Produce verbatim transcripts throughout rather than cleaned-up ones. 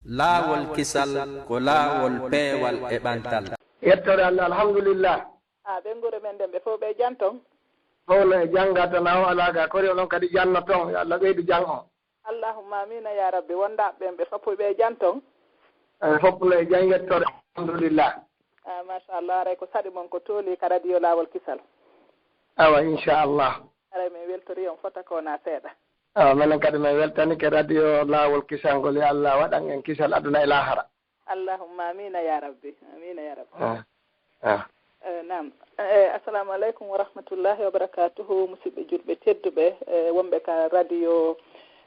Laawol kisal ko laawol peewal e ɓantal. Yettore Allah, alhamdulillah. A ɓe ngure men ɗen ɓe fof ɓe janton? Fof no e jannga tan, aw alaa ga kori onon kadi janno ton, yo Allah ɓeydu jang on. Allahumma amiina yaa rabbi. Wondaaɓe ɓen ɓe fof ɓe janton? Ɓe fof no e jang, yettore, alhamdulillah. A machallah, haray ko saɗi mon ko tooli ka radio Laawol Kisal. Awa inchallah. Haray min weltori on fota ko wona seeɗa. Awa menen kadi min weltanike radio Laawol Kisal ngol, yo Allah waɗan en kisal aduna e laahara. Allahumma amiina yaa rabbi, amiina yaa rabbi. Ah, ah. Eh, naam. Eh, assalamu aleykum wa rahmatullahi wa barakatuhu, musidɓe julɓe tedduɓe, eh, wonɓe ka radio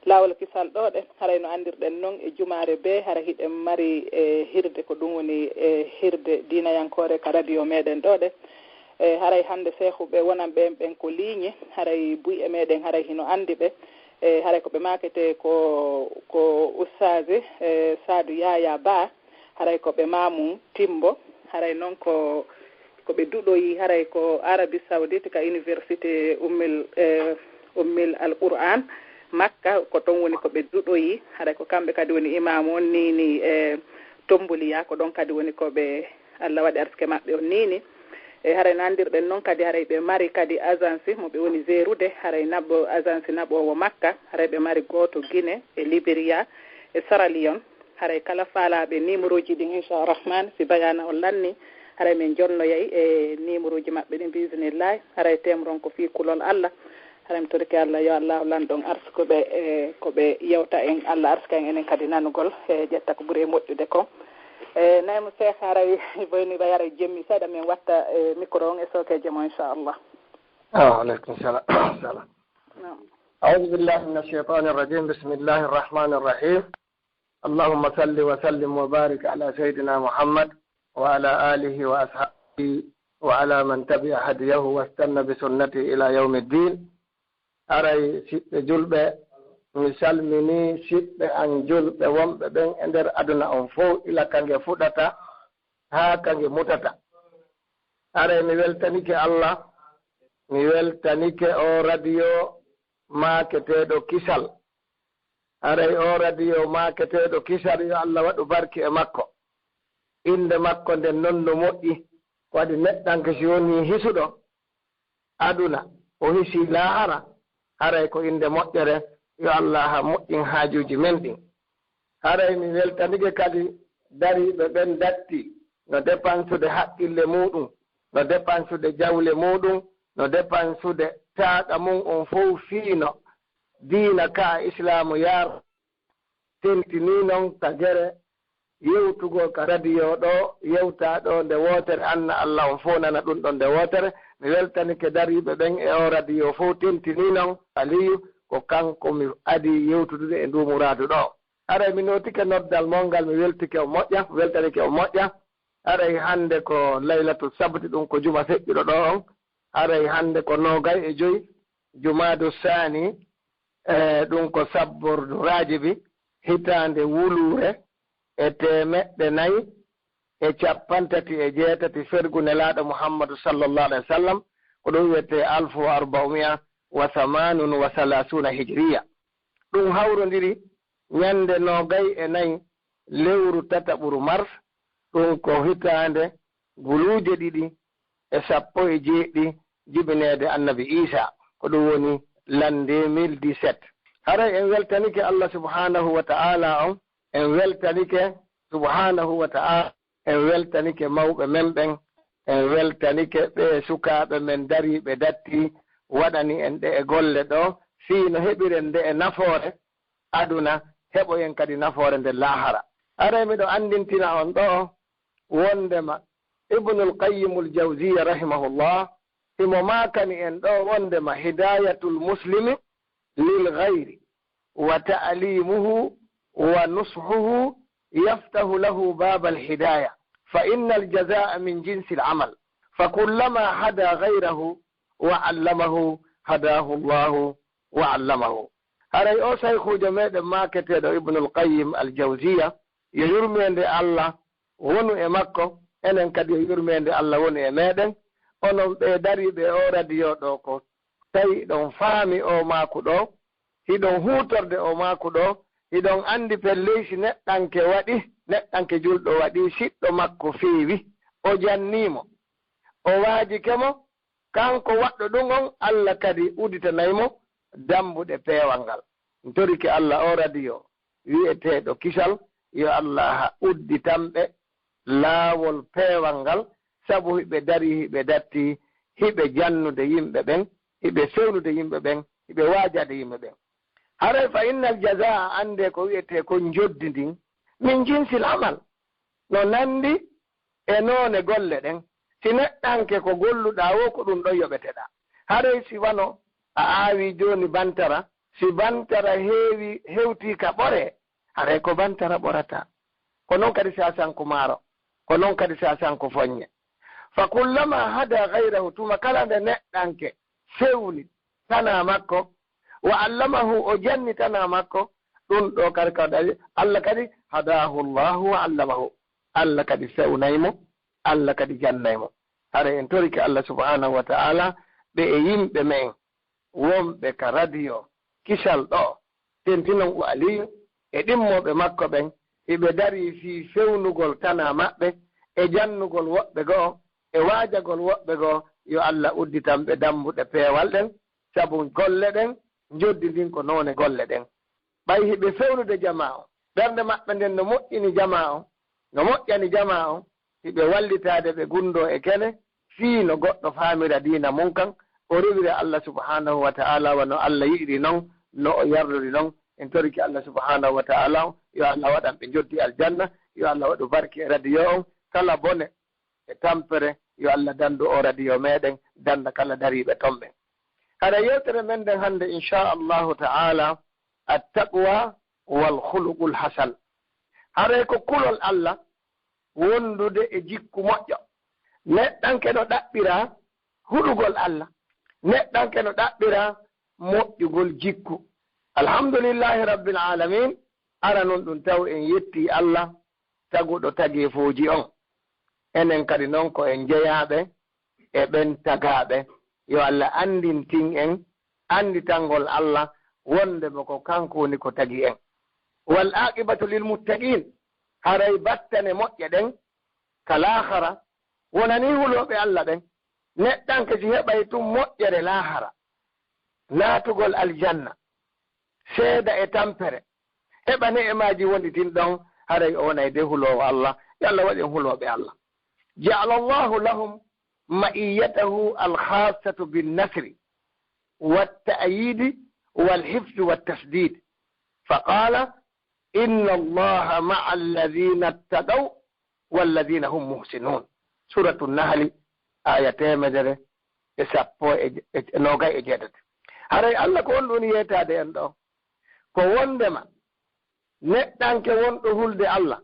Laawol Kisal ɗo ɗe, haray no anndirɗen non e jumaare be, hara hiɗen mari e hirde, ko ɗum woni e hirde diinayankoore ka radio meɗen ɗo ɗe. E haray hannde seehuɓe wonan ɓeen ɓen ko liiñe, haray buy e meɗen haray hino anndi ɓe. E haray ko ɓe maakete ko, ko ustaaze, e, Saadu Yaaya Ba, haray ko ɓe Maamun Timbo, haray non ko, ko ɓe duɗoyi, haray ko Arabie Saoudite ka université Ummil, e, Ummil Al Qur'an Makka, ko ton woni ko ɓe duɗoyi, haray ko kamɓe kadi woni imaamu on niini, e, Tomboliya, ko ɗon kadi woni ko ɓe, Allah waɗi arsike maɓɓe on niini. E haray no anndirɗen non kadi, haray ɓe mari kadi agence mo ɓe woni gerude, haray naɓo, agence naɓoowo Makka, haray ɓe mari gooto Guinée e Liberia e Sierra Leone. Haray kala faalaaɓe nimuruuji ɗin, inchallah rahman, si bayaana on lanni, haray min jonnoyay e nimuruuji maɓɓe ɗin, biisnillahi. Haray temron ko fii kulol Allah. Haray mi torike Allah, yo Allah lanɗon arsikuɓe e ko ɓe yewta en, Allah arsika en enen kadi nanugol e ƴetta ko ɓuri e moƴƴude kon. E, Naymu Seex, haray boyni ɓay haray jemmi seeɗa, min watta, e, micro on e sookeeje mo, inchallah. Ah, aleykum salam. Salam. Naam. أعوذ بالله من الشيطان الرجيم. بسم الله الرحمن الرحيم. اللهم صل وسلم وبارك على سيدنا محمد وعلى آله وأصحابه وعلى من تبع هديه واستنى بسنته إلى يوم الدين. Haray siɓɓe julɓe, mi salmini siɓɓe an julɓe wonɓe ɓen e nder aduna on fow, ila ka nge fuɗata haa ka nge mutata. Haray mi weltanike Allah, mi weltanike o radio maaketeeɗo kisal. Haray o radio maaketeeɗo kisal, yo Allah waɗu barke e makko. Innde makko nden non no moƴƴi, ko waɗi neɗɗanke si wonii hisuɗo aduna, o hisii laahara, haray ko innde moƴƴere, yo Allah moƴƴin haajuuji men ɗin. Haray mi weltanike kadi dariiɓe ɓen datti, no depansude haqqille muuɗum, no depansude jawle muuɗum, no depansude taaɗa mum on fow fii no diina ka Islaamu yaar tentinii non ka gere yewtugol ka radio ɗo, yewtaa ɗo nde wootere, anna Allah on fow nana ɗum ɗon nde wootere. Mi weltanike dariiɓe ɓen e o radio fow tentinii non, Aliyu, ko kanko mi adii yewtudude e nduu muraadu ɗo. Haray mi nootike noddal mon ngal, mi weltike on moƴƴa, weltanike on moƴƴa. Haray hannde ko laylatul sabti, ɗum ko juma feƴƴuɗo ɗo on. Haray hannde ko noogay e joy Jumaadu Saani, e ɗum ko sabbordu Raajibi, hitaande wuluure e teemeɗɗe nayi e cappanɗe tati e jeetati fergu Nelaaɗo Muhammadu sallallahu alayhi wa sallam, ko ɗum wiyetee alfu wa arba'umi'a wa samaanun wa salaasuuna hijriya. Ɗum hawrondiri ñannde noogay e nayi lewru tataɓuru mars, ɗum ko hitaande guluuje ɗiɗi e sappo e jeeɗiɗi jibineede Annabi Iisaa, ko ɗum woni l'an deux mille dix-sept. Haray en weltanike Allah subhaanahu wa ta'aalaa on, en weltanike subhaanahu wa ta'aalaa, en weltanike mawɓe men ɓen, en weltanike ɓee sukaaɓe men dariiɓe datti waɗani en ɗe'e golle ɗoo, fii no heɓiren nde'e nafoore aduna, heɓoyen kadi nafoore nder laahara. Haray miɗo anndintina on ɗoo wonndema Ibnul Qayyimul Jawziyya rahimahullah, himo maakani en ɗoo wonndema hidayatul muslimi lil ghayri wa ta'limuhu wa nushuhu yaftahu lahu babal hidaya, fa innal jazaa min jinsil amal, fa kullama hada ghayrahu wa allamahu hadahu Allahu wa allamahu. Haray o saykuujo meɗen maaketeeɗo Ibnul Qayyim Al Jawziya, yo yurmeende Allah wonu e makko, enen kadi yo yurmeende Allah wonu e meɗen, onon ɓee dariiɓe e oo radio ɗoo, ko tawi hiɗon faami oo maaku ɗoo, hiɗon huutorde oo maaku ɗoo, Hiɗon anndi pelley si neɗɗanke waɗi, neɗɗanke julɗo waɗi siɗɗo makko feewi, o jannii mo, o waajike mo, kanko waɗɗo ɗum on, Alla kadi udditanay mo dambuɗe peewal ngal. En torike Alla oo radiyo wi'eteeɗo Kisal, yo Alla udditan ɓe laawol peewal ngal, sabu hiɓe darii, hiɓe datti, hiɓe jannude yimɓe ɓen, hiɓe fewnude yimɓe ɓen, hiɓe waajaade yimɓe ɓen. Haray fa innal jazaa, anndee ko wi'etee ko njoddi ndin, min jinsil amal, no nanndi e noone golle ɗen. Si neɗɗanke ko golluɗaa woo, ko ɗum ɗon yoɓeteɗaa. Haray si wano a aawii jooni bantara, si bantara heewi, hewtii ka ɓoree, haray ko bantara ɓorata. Ko non kadi si a sanku maaro, ko non kadi si a sanku foññe. Fa kullama hada gayrahu, tuma kala nde neɗɗanke fewni tanaa makko, wa allamahu, o janni tanaa makko, ɗum ɗoo kadi, kadi Alla kadi, hadahu Allahu wa allamahu. Alla kadi fewnay mo, Alla kadi jannay mo. Hara en torike Alla subhanahu wa ta'ala, ɓe e yimɓe men wonɓe ka radiyo Kisal ɗoo, tentinon o Aliyu e ɗimmooɓe makko ɓen, hiɓe darii fii fewnugol tanaa maɓɓe, e jannugol woɓɓe goo, e waajagol woɓɓe goo, yo Alla udditan ɓe dambuɗe peewal ɗen, sabu golle ɗen, njoddi ndin ko noone golle ɗen. Ɓay hiɓe fewnude jamaa on, ɓernde maɓɓe nden no moƴƴini jamaa on, no moƴƴani jamaa on, hiɓe wallitaade ɓe gundoo e kene, fii no goɗɗo faamira diina mun kan, o rewira Alla subhanahu wa ta'ala wano Alla yiɗiri non, no o yarlori non. En torike Alla subhanahu wa ta'ala, yo Alla waɗan ɓe njoddi aljanna, yo Alla waɗu barke e radiyo on, kala bone e tampere, yo Alla dandu oo radiyo meɗen, danda kala dariiɓe ton ɓen. Hara yewtere men nden hande, insha Allahu ta'ala, attaqwa wal khuluqul hasan. Haray ko kulol Alla wondude e jikku moƴƴo. Neɗɗanke no ɗaɓɓira hulugol Alla. Neɗɗanke no ɗaɓɓira moƴƴugol jikku. Alhamdulillahi rabbil alamin. Ara non ɗum taw en yetti Alla taguɗo tageefooji on. Enen kadi non ko en jeyaaɓe e ɓen tagaaɓe. Yo Alla anndintin en annditangol Alla wonde mo ko kanko woni ko tagi en. Wal aqibatu lil muttaqin, haray battane moƴƴe ɗen ka laahara wonanii hulooɓe Alla ɓen. Neɗɗanke si heɓay tun moƴƴere laahara, naatugol aljanna, seeda e tampere, heɓa ne'emaaji wonɗi tin ɗon, haray o wonay de huloowo Alla. Yo Alla waɗ en hulooɓe Alla. Ja'ala Allahu lahum ma'iyyatahu al-khassatu bin nasri wat ta'yidi wal hifzi wat tasdid. Fa qala, inna Allaha ma'a alladhina ittaqaw walladhina hum muhsinun. Suratu Nahli, aya teemedere e sappo e, e, e noogay e jeetati. Haray Alla ko on ɗun yeetaade en ɗo, ko wondema neɗɗanke wonɗo hulde Alla,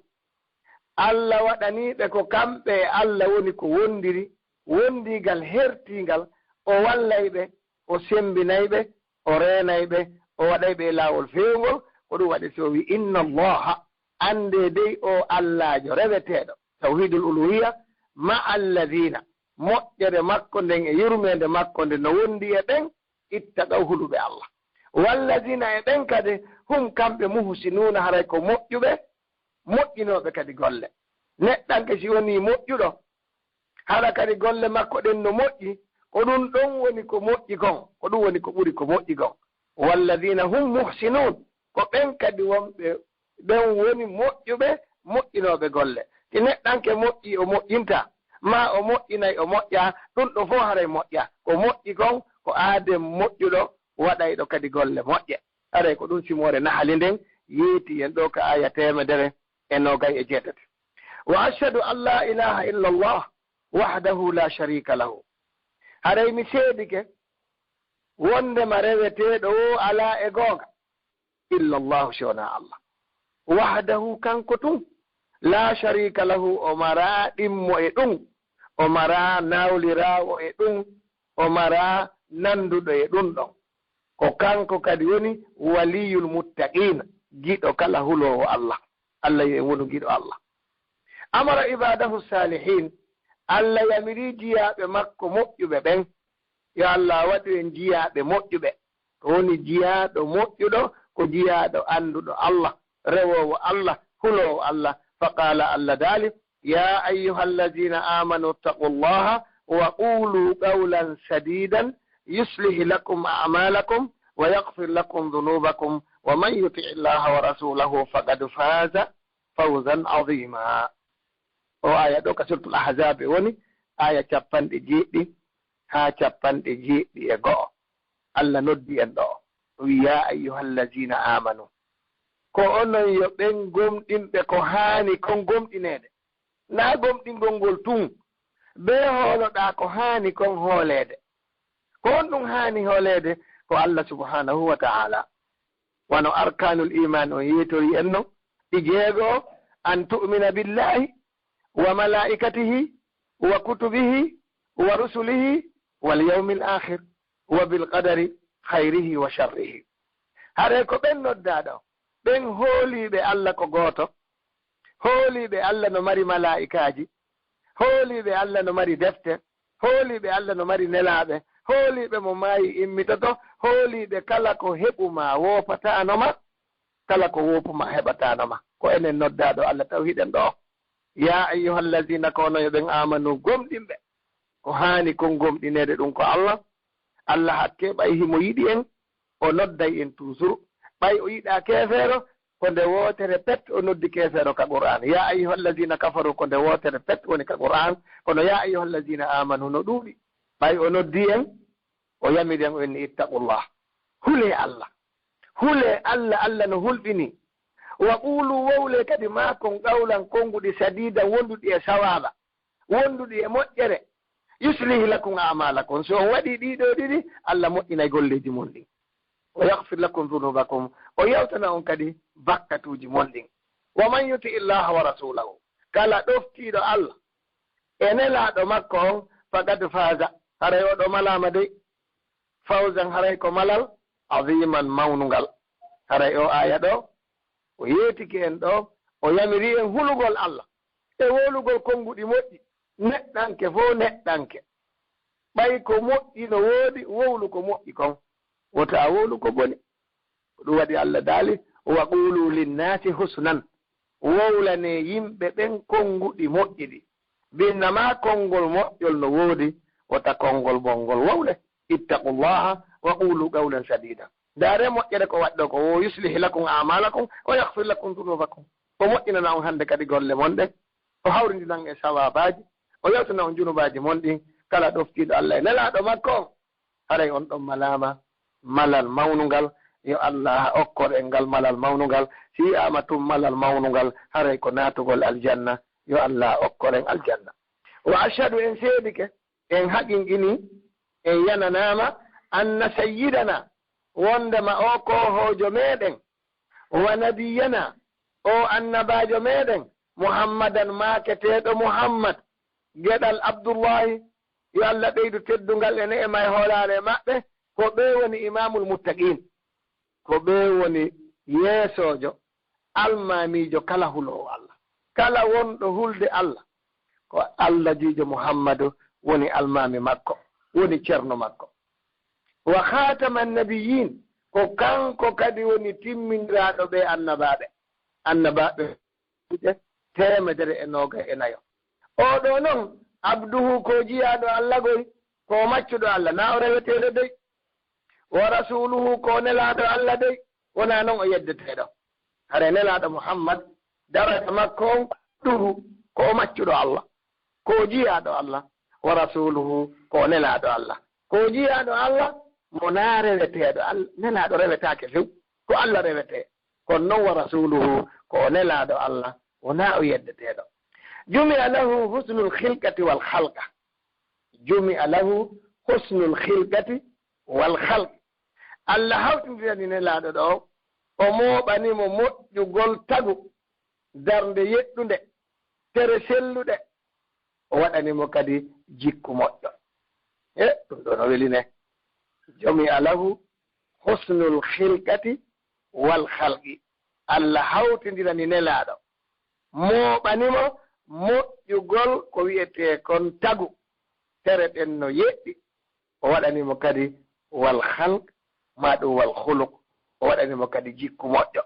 Alla waɗanii ɓe ko kamɓe e Alla woni ko wondiri, wondiigal hertiingal, o wallay ɓe, o sembinay ɓe, o reenay ɓe, o waɗay ɓe e laawol feewngol. Ko ɗum waɗi si o wi'i, inna Allaha, anndee dey o Allaajo reweteeɗo, tawhiidul uluhiyya, ma'a alladhina, moƴƴere makko nden e yurmeende makko nden no wondi e ɓen ittaqaw huluɓe Alla. Walladhina, e ɓen kadi, hum kamɓe, muhsinuuna, haray ko moƴƴuɓe, moƴƴinooɓe kadi golle. Neɗɗanke si wonii moƴƴuɗo, hara kadi golle makko ɗen no moƴƴi, ko ɗum ɗon woni ko moƴƴi kon, ko ɗum woni ko ɓuri ko moƴƴi kon. Walladhina hum muhsinuun, ko ɓen kadi wonɓe, ɓen woni moƴƴuɓe, moƴƴinooɓe golle. Si neɗɗanke moƴƴi, o moƴƴinta, maa o moƴƴinay, o moƴƴa, ɗum ɗo fof haray moƴƴa. Ko moƴƴi kon, ko aaden moƴƴuɗo, waɗayɗo kadi golle moƴƴe. Haray ko ɗum simoore Nahali nden yeeti en ɗo ka aya teemedere e noogay e jeetati. Wa ashhadu an la ilaha illa Allah wahdahu la sharika lahu. Haray mi seedike wondema reweteeɗo o alaa e goonga illa Allahu, si wonaa Allah. Wahdahu, kanko tun, la sharika lahu, o maraa ɗimmo e ɗum, o maraa nawliraawo e ɗum, o maraa nanduɗo e ɗum ɗon. Ko kanko kadi woni waliyul muttaqiina, giɗo kala huloowo Allah. Allah yo en wonu giɗo Allah. Amara ibadahu salihin, Allah yamiri jiyaaɓe makko moƴƴuɓe ɓen. Yo Allah waɗu en jiyaaɓe moƴƴuɓe. Ko woni jiyaaɗo moƴƴuɗo? Ko jiyaaɗo annduɗo Allah. rewoowo Allah, huloowo Allah. Fa qaala, Allah daali, يا أيها الذين آمنوا اتقوا الله وقولوا قولا سديدا يصلح لكم أعمالكم ويغفر لكم ذنوبكم ومن يطع الله ورسوله فقد فاز فوزا عظيما. O aya ɗo ka Suratul Ahzab woni, aya capanɗe jeeɗiɗi haa capanɗe jeeɗiɗi e go'o. Allah noddi en ɗo, o wi, "Ya ayyuhallazina amanu." Ko onon yo ɓen gomɗinɓe ko haani kon gomɗineede. Na gomɗingol ngol tun, be hooloɗaa ko haani kon hooleede. Ko honɗum haani hooleede? Ko Allah subhanahu wa ta'ala. Wano arkaanul iman on yeetori en non, ɗi jeego, an tu'mina billahi wa malaikatihi wa kutubihi wa rusulihi wal yawmil akhir wa bil qadari khayrihi wa sharrihi. Hare ko ɓen noddaa ɗo, ɓen hooliiɓe Allah ko gooto, hooliiɓe Allah no mari malaa'ikaaji, hooliiɓe Allah no mari defte, hooliiɓe Allah no mari nelaaɓe, hooliiɓe mo maayi immitoto, hooliiɓe kala ko heɓu ma woopataano ma, kala ko woopu ma heɓataano ma. Ko enen noddaa ɗo Allah taw hiɗen ɗo. Ya ayyuhallazina, ko onon yo ɓen amanu gomɗinɓe. Ko haani kon gomɗineede ɗum ko Allah. Allah hakke ɓay himo yiɗi en, o nodday en toujours. Ɓay o yiɗaa keefeero, ko nde wootere pet o noddi keefeero ka Qur'an. Ya ayyuhallazina kafaru, ko nde wootere pet woni ka Qur'an. Kono ya ayyuhallazina amanu no ɗuuɗi. Ɓay o noddi en, o yamiri en, o inni, "Ittaqullah." Hulee Allah. Hulee Allah, Allah no hulɓini. "Wa qulu", wowlee kadi maa kon qawlan konnguɗi, sadiidan, wonduɗi e sawaaba, wonduɗi e moƴƴere. "Yuslih lakum a'malakum." So on waɗii ɗii ɗoo ɗiɗi, Allah moƴƴinay golleeji mon ɗin. "Wa yaghfir lakum dhunubakum." O yawtana on kadi bakkatuuji mon ɗin. "Wa man yuti illaha wa rasulahu." Kala ɗoftiiɗo Allah e nelaaɗo makko on, faqad faaza, haray o ɗo malaama dey. Fawzan, haray ko malal, aziman, mawnungal. Haray o aya ɗo, o yeetiki en ɗo, o yamiri en hulugol Allah e wowlugol konnguɗi moƴƴi. Neɗɗanke fof neɗɗanke, ɓay ko moƴƴi no woodi, wowlu ko moƴƴi kon, wota a wowlu ko boni. Ko ɗum waɗi Allah daali, "Wa qulu linnaasi husnan." Wowlanee yimɓe ɓen konnguɗi moƴƴi ɗi. Binnama konngol moƴƴol no woodi, wota konngol bonngol wowle. "Ittaqullaha wa qulu qawlan sadida." Ndaare moƴƴere ko waɗɗo ko, "Wo yuslih lakum a'malakum wa yaghfir lakum dhunubakum." O moƴƴinana on hannde kadi golle mon ɗen. O hawrindinan e sawabaaji. O yawtana on junubaaji mon ɗin. Kala ɗoftiiɗo Allah e nelaaɗo makko on, haray on ɗon malaama malal mawnungal. Yo Allah okkor en ngal malal mawnungal. Si wi'aama tun malal mawnungal, haray ko naatugol aljanna. Yo Allah okkor en aljanna. Wa ashhadu, en seedike, en haqiqini, en yananaama, anna sayyidana, wondema o koohoojo meɗen, wa nabiyyana, o annabaajo meɗen, Muhammadan, maaketeeɗo Muhammad, geɗal Abdullahi, yo Allah ɓeydu teddungal e ne'e ma e hoolaare e maɓɓe, ko ɓe woni imamul muttaqin, ko ɓe woni yeesoojo almaamiijo kala huloowo Allah. Kala wonɗo hulde Allah, ko Allahiijo Muhammadu woni almaami makko, woni ceerno makko. Wa khaataman nabiyyin, ko kanko kadi woni timmindiraaɗo ɓe annabaaɓe. Annabaaɓe teemedere e noogay e nayo. Oo ɗoo non, abduhu, ko jiyaaɗo Allah goy, ko maccuɗo Allah, na o reweteeɗo dey. Wa rasuluhu, ko nelaaɗo Allah dey, wonaa non o yeddeteeɗo. Hare nelaaɗo Muhammad, daraja makko on, abduhu, ko o maccuɗo Allah, ko o jiyaaɗo Allah, wa rasuluhu, ko o nelaaɗo Allah. Ko o jiyaaɗo Allah, mo naa reweteeɗo. Al-, nelaaɗo rewetaake few, ko Allah rewetee. Kono non wa rasuluhu, ko o nelaaɗo Allah, wonaa o yeddeteeɗo. Jumi'a lahu husnul khilqati wal khalqa. Jumi'a lahu husnul khilqati wal khalqi. Allah hawtindirani nelaaɗo ɗo, o mooɓani mo moƴƴugol tagu, darnde yeɗɗunde, tere selluɗe, o waɗani mo kadi jikku moƴƴo. E, ɗum ɗo no weli ne. Jumi'a lahu husnul khilqati wal khalqi. Allah hawtindirani nelaaɗo, mooɓani mo moƴƴugol ko wi'etee kon tagu, tere ɗen no yeɗɗi, o waɗani mo kadi wal khalq, maa ɗum wal khuluq, o waɗani mo kadi jikku moƴƴo.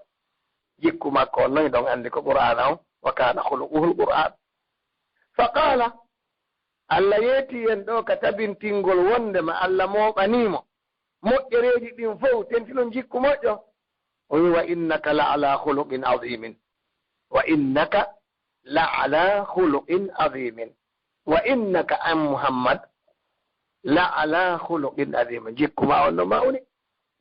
Jikku makko on non, hiɗon anndi ko Qur'aana on, wa kaana khuluquhul Qur'aan. Fa qaala, Allah yeetii en ɗoo ka tabintingol wonndema Allah mooɓanii mo moƴƴereeji ɗin fow, tenti non jikku moƴƴo. O wi'i, "Wa innaka la ala khuluqin azimin." "Wa innaka la ala khuluqin azimin." "Wa innaka, an Muhammad, la ala khuluqin azimin." Jikku maa on no mawni.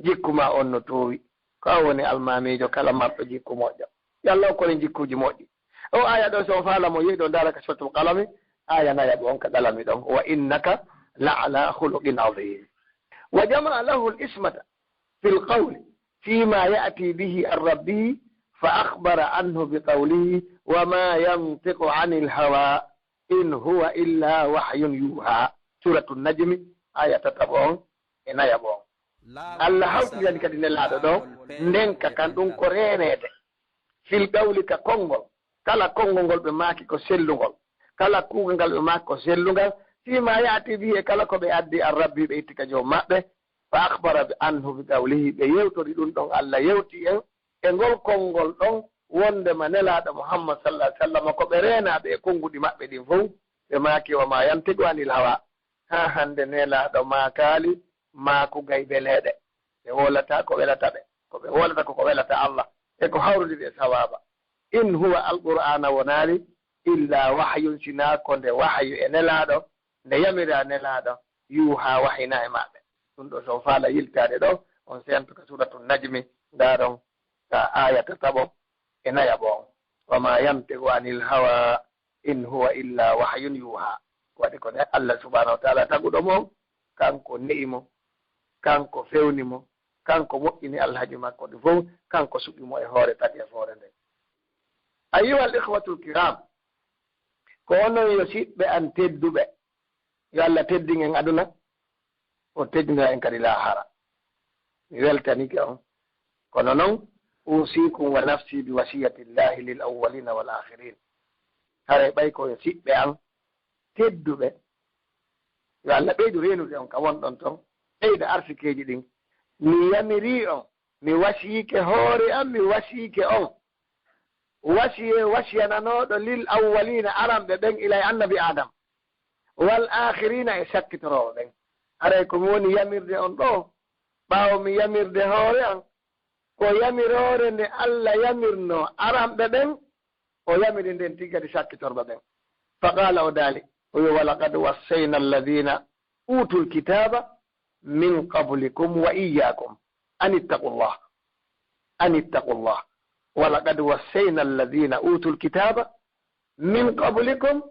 Jikku maa on no toowi. Ko a woni almaamiijo kala marɗo jikku moƴƴo. Yo Allah hokku en jikkuuji moƴƴi. O aaya ɗoo, si on faala mo, yehi ɗoo ndaara ka Suratul Qalami, aaya nayaɓo on ka Qalami ɗon. "Wa innaka la ala khuluqin azim." Wa jama'a lahu al-ismata fil qawli fima ya'ti bihi an rabbihi fa akhbara anhu bi qawlihi, "Wa ma yantiqu anil hawa, in huwa illa wahyun yuha." Suratu Najmi, aaya tataɓo on e nayaɓo on. Allah hawtindani kadi Nelaaɗo ɗoo ndenka kan, ɗum ko reeneede. Fil qawli, ka konngol. Kala konngol ngol ɓe maaki ko sellungol. Kala kuugal ngal ɓe maaki ko sellungal. Fima ya'ti bihi, e kala ko ɓe addi an rabbi, ɓe itti ka joom maɓɓe. Fa akhbara bi anhu bi qawlihi, ɓe yewtori ɗum ɗon, Allah yewti en e ngol konngol ɗon, wonndema Nelaaɗo Muhammad sallallahu alaihi wasallam ko ɓe reenaaɓe e konnguɗi maɓɓe ɗin fow. Ɓe maaki, "Wa ma yantiqu anil hawa." Haa hannde Nelaaɗo maakaali maaku gaybeleeɗe. Ɓe wowlataa ko welata ɓe. Ko ɓe wowlata ko ko welata Allah e ko hawrondiri e sawaaba. "In huwa," Alqur'aana wonaali, "illa wahyun," sinaa ko nde wahayu e Nelaaɗo, nde yamiraa Nelaaɗo, "yuha," wahayinaa e maɓɓe. Ɗum ɗoo, si on faala yiltaade ɗoo, on seento ka Suratu Najmi, ndaaron ka aaya tataɓo e nayaɓo on. "Wa ma yantiqu anil hawa, in huwa illa wahyun yuha." Waɗi ko nde Allah subhanahu wa ta'ala taguɗo mo, kanko ne'i mo, kanko fewni mo, kanko moƴƴini alhaji makko ɗi fow, kanko suɓi mo e hoore tagi e foore nde. Ayyuhal ikhwatul kiram, ko onon yo siɓɓe an tedduɓe, yo Allah teddin en aduna, o teddina en kadi laahara. Mi weltanike on. Kono non, usikum wa nafsi bi wasiyatillahi lil awwalina wal akhirin. Haray ɓay ko yo siɓɓe an tedduɓe, yo Allah ɓeydu reenude on ka wonɗon ton, ɓeyda arsikeeji ɗin. Mi yamirii on, mi wasiyike hoore an, mi wasiyike on. Wasiyee wasiyananooɗo lil awwalina, aranɓe ɓen, ilay annabi Adam, wal akhirina, e sakkitorooɓe ɓen. Haray ko mi woni yamirde on ɗoo, ɓaawo mi yamirde hoore an, ko yamiroore nde Allah yamirnoo aranɓe ɓen, o yamiri nden tigi kadi sakkitorɓe ɓen. Fa qala, o daali, o wi'i, "Wa laqad wassayna alladhina utul kitaba min qablikum wa iyyakum an ittaqullah." An ittaqullah. "Wa laqad wassayna alladhina utul kitaba min qablikum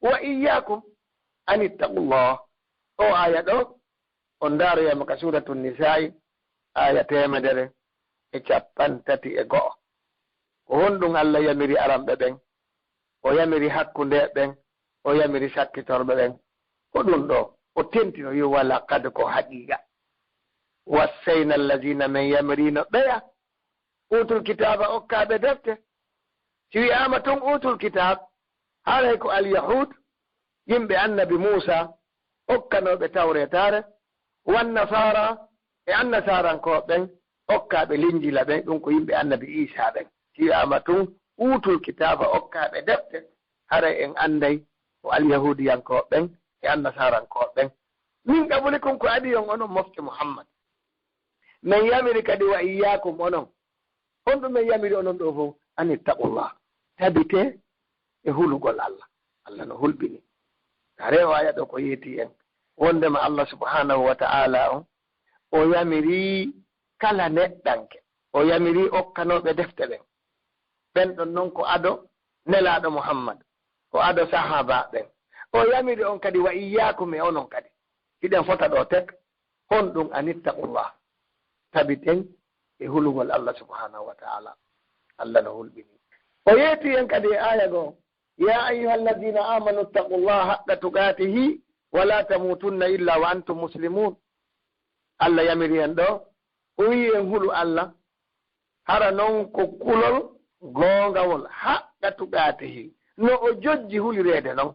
wa iyyakum an ittaqullah." O aya ɗo, on ndaaroyama ka Suratu Nisa'i, aya teemedere e cappanɗe tati e go'o. Ko honɗum Allah yamiri aranɓe ɓen? O yamiri hakkunde ɓen, o yamiri sakkitorɓe ɓen. Ko ɗum ɗo o tentino, yo, "Wa laqad," ko haqiqa. "Wassayna alladhina," men yamirino ɓeya, "utul kitaba," okkaaɓe defte. Si wi'aama tun utul kitab, haray ko al-yahud, yimɓe annabi Muusa, okkanooɓe tawreetaare, wan nasara, e annasarankooɓe ɓen, okkaaɓe linjila ɓen, ɗum ko yimɓe annabi Iisaa ɓen. Si wi'aama tun utul kitaba, okkaaɓe defte, haray en anday ko alyahuudiyankooɓe ɓen e annasarankooɓe ɓen. Min qablikum, ko adii on, onon mofte Muhammad. Men yamiri kadi wa iyyaakum, onon. Honɗum men yamiri onon ɗo fow? An ittaqullah. Tabitee e hulugol Allah. Allah no hulɓini. Hare o aya ɗo ko yeeti en. Wondema Allah subhanahu wa ta'ala on, o yamiri kala neɗɗanke. O yamiri okkanooɓe defte ɓen. Ɓen ɗon non ko ado Nelaaɗo Muhammad, ko ado sahaaba ɓen. O yamiri on kadi, wa iyyaakum, e onon kadi. Hiɗen fota ɗo tek, honɗum? An ittaqullah. Tabiten e hulugol Allah subhanahu wa ta'ala. Allah no hulɓini. O yeeti en kadi e aya goo, "Ya ayyuhalladhina amanu ittaqullaha haqqa tuqatihi wa la tamutunna illa wa antum muslimun." Allah yamiri en ɗo, o wi'i en hulu Allah, hara non ko kulol goongawol, haqqa tuqatihi, no o jojji hulireede non,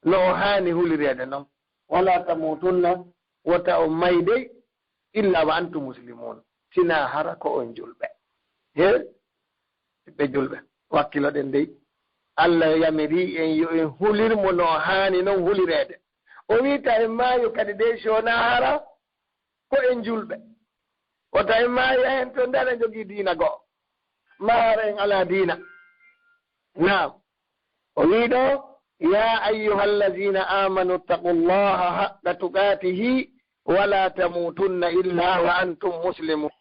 no o haani hulireede non. "Wala tamutunna," wota on may dey, "illa wa antum muslimun," sinaa hara ko on julɓe. He, Ɓe julɓe, wakkiloɗen dey. Allah yamirii en yo en hulir mo no haani non hulireede. O wii ta en maayo kadi dey, si wonaa hara ko en julɓe. Wota en maayo yahen ton, nde aɗa jogii diina goo. Maa hara en alaa diina. Naam. O wii ɗo, "Ya ayyuhallazina amanu ittaqullaha haqqa tuqatihi wala tamutunna illa wa antum muslimun."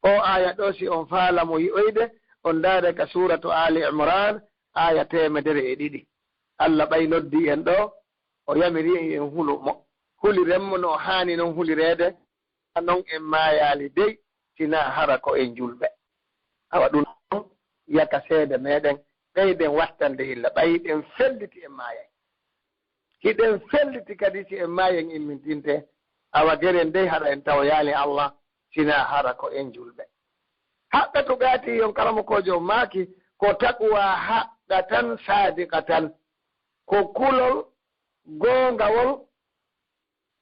O aaya ɗo, si on faala mo yi'oyde, on ndaare ka suuratu Ali Imran, aaya teemedere e ɗiɗi. Allah ɓay noddi en ɗo, o yamiri en en hulu mo. Huliren mo no haani non hulireede, non en maayaali dey, sinaa hara ko en julɓe. Awa ɗum ɗon yaka seede meɗen, ɓeyden wattande hilla, ɓay hiɗen felliti en maayay. Hiɗen felliti kadi si en maayay en immintinte, awa geren dey hara en tawoyaali Allah, sinaa hara ko en julɓe. Haqqa tuqaatihi on karamokoojo on maaki, ko taqwa haqqatan sadiqatan, ko kulol goongawol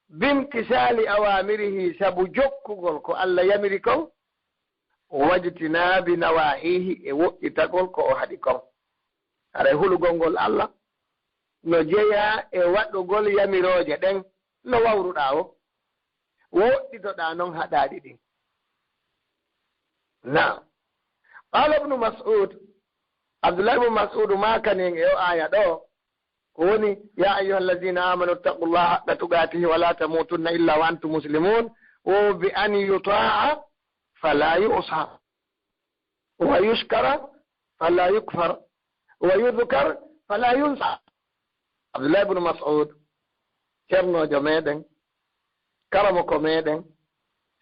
bimtisaali awamirihi, sabu jokkugol ko Allah yamiri kon, wajtinaabi nawahihi, e woɗɗitagol ko o haɗi kon. Haray hulugol ngol Allah no jeyaa e waɗugol yamirooje ɗen no wawruɗaa o, woɗɗitoɗaa non haɗaaɗi ɗin. Naam. Qaala Ibnu Mas'ud, Abdullah ibnu Mas'ud maakani en e o aaya ɗo, ko woni, "Ya ayyuhallazina amanu ittaqullaha haqqa tuqatihi wa la tamutunna illa wa antum muslimun." Wo bi an yuta'a fala yu'sa, wa yushkara fala yukfar, wa yudhkar fala yunsa. Abdullah ibnu Mas'ud, cernoojo meɗen, karamoko meɗen,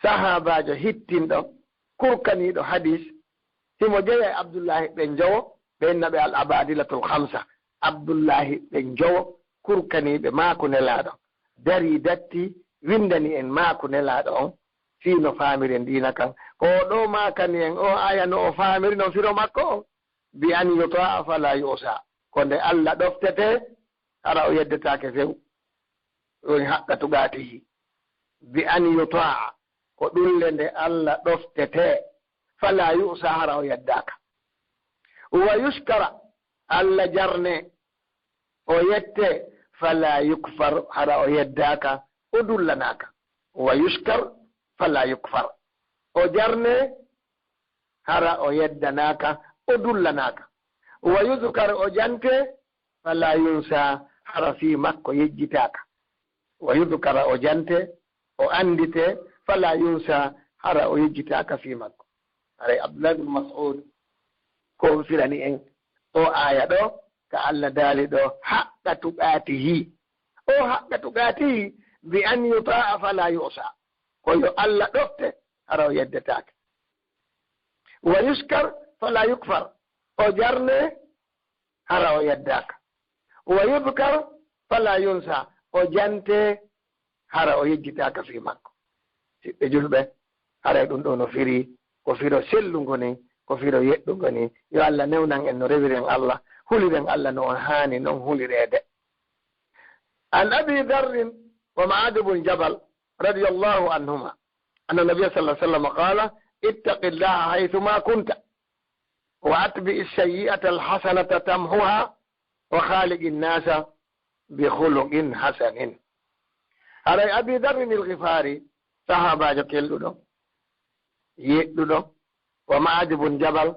sahaabaajo hittinɗo, kurkaniiɗo hadis, himo jeyaa e Abdullahi ɓe njowo, ɓe inna ɓe al abadilatul khamsa. Abdullahi ɓe njowo, kurkaniiɓe maaku Nelaaɗo, darii datti, winndani en maaku Nelaaɗo on, fii no faamiren diina kan. Ko o ɗo maakani en o aaya no o faamiri non firo makko on, "Bi an yuta'a fala yu'sa." Ko nde Allah ɗoftete, hara o yeddetaake few. Woni haqqa tuqaatihi. "Bi an yuta'a." Ko ɗum le nde Allah ɗoftete, fala yu'sa, hara o yeddaaka. "Wa yushkara," Allah jarne, o yette, "fala yukfar," hara o yeddaaka, o dullanaaka. "Wa yushkar fala yukfar." O jarne, hara o yeddanaaka, o dullanaaka. "Wa yudhkar," o jante, "fala yunsa," hara fii makko yejjitaaka. "Wa yudhkara," o jante, o anndite, "fala yunsa," hara o yejjitaaka fii makko. Haray Abdullah ibn Mas'ud ko firani en o aaya ɗo, ka Allah daali ɗo, "Haqqa tuqaatihi." O haqqa tuqaatihi, "Bi an yuta'a fala yu'sa." Ko yo Allah ɗofte, hara o yeddetaake. "Wa yushkar fala yukfar." O jarne, hara o yeddaaka. "Wa yudhkar fala yunsa." O jante, hara o yejjitaaka fii makko. Siɓɓe julɓe, haray ɗum ɗo no firi, ko firo sellungo ni, ko firo yeɗɗungo ni. Yo Allah newnan en no rewiren Allah, huliren Allah no on haani non hulireede. An Abi Dharrin wa Ma'adh ibn Jabal radiyallahu anhuma, anna Nabiyya sallallahu alaihi wasallam qala, "Ittaqillaha haythuma kunta, wa atbi'i sayyi'ata al-hasanata tamhuha, wa khaliqin nasa bi khuluqin hasanin." Haray Abi Dharrin al-Ghifari, sahaabaajo kelɗuɗo, yeɗɗuɗo, wa Ma'adh ibn Jabal,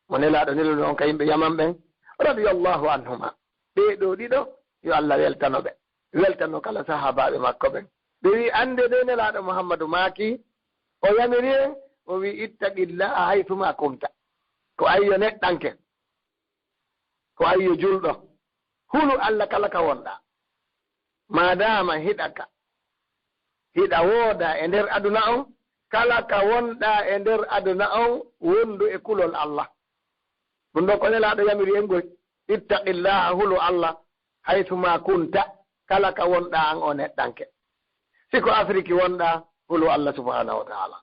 mo Nelaaɗo nelduno on ka yimɓe Yaman ɓen, radiyallahu anhuma. Ɓee ɗoo ɗiɗo, yo Allah weltano ɓe, weltano kala sahaabaaɓe makko ɓen. Ɓe wi'i, "Annde de Nelaaɗo Muhammadu maaki, o yamiri en, o wi'i, 'Ittaqillaha haythuma kunta.'" Ko ayyo neɗɗanke, ko ayyo julɗo, hulu Allah kala ka wonɗaa. Maadaama hiɗa ka, hiɗa wooda e nder aduna on, kala ka wonɗaa e nder aduna on, wondu e kulol Allah. Ɗum ɗo ko Nelaaɗo yamiri en ngoy, "Ittaqillaha, hulu Allah, haythuma kunta, kala ka wonɗaa an o neɗɗanke." Si ko Afiriki wonɗaa, hulu Allah subhanahu wa ta'ala.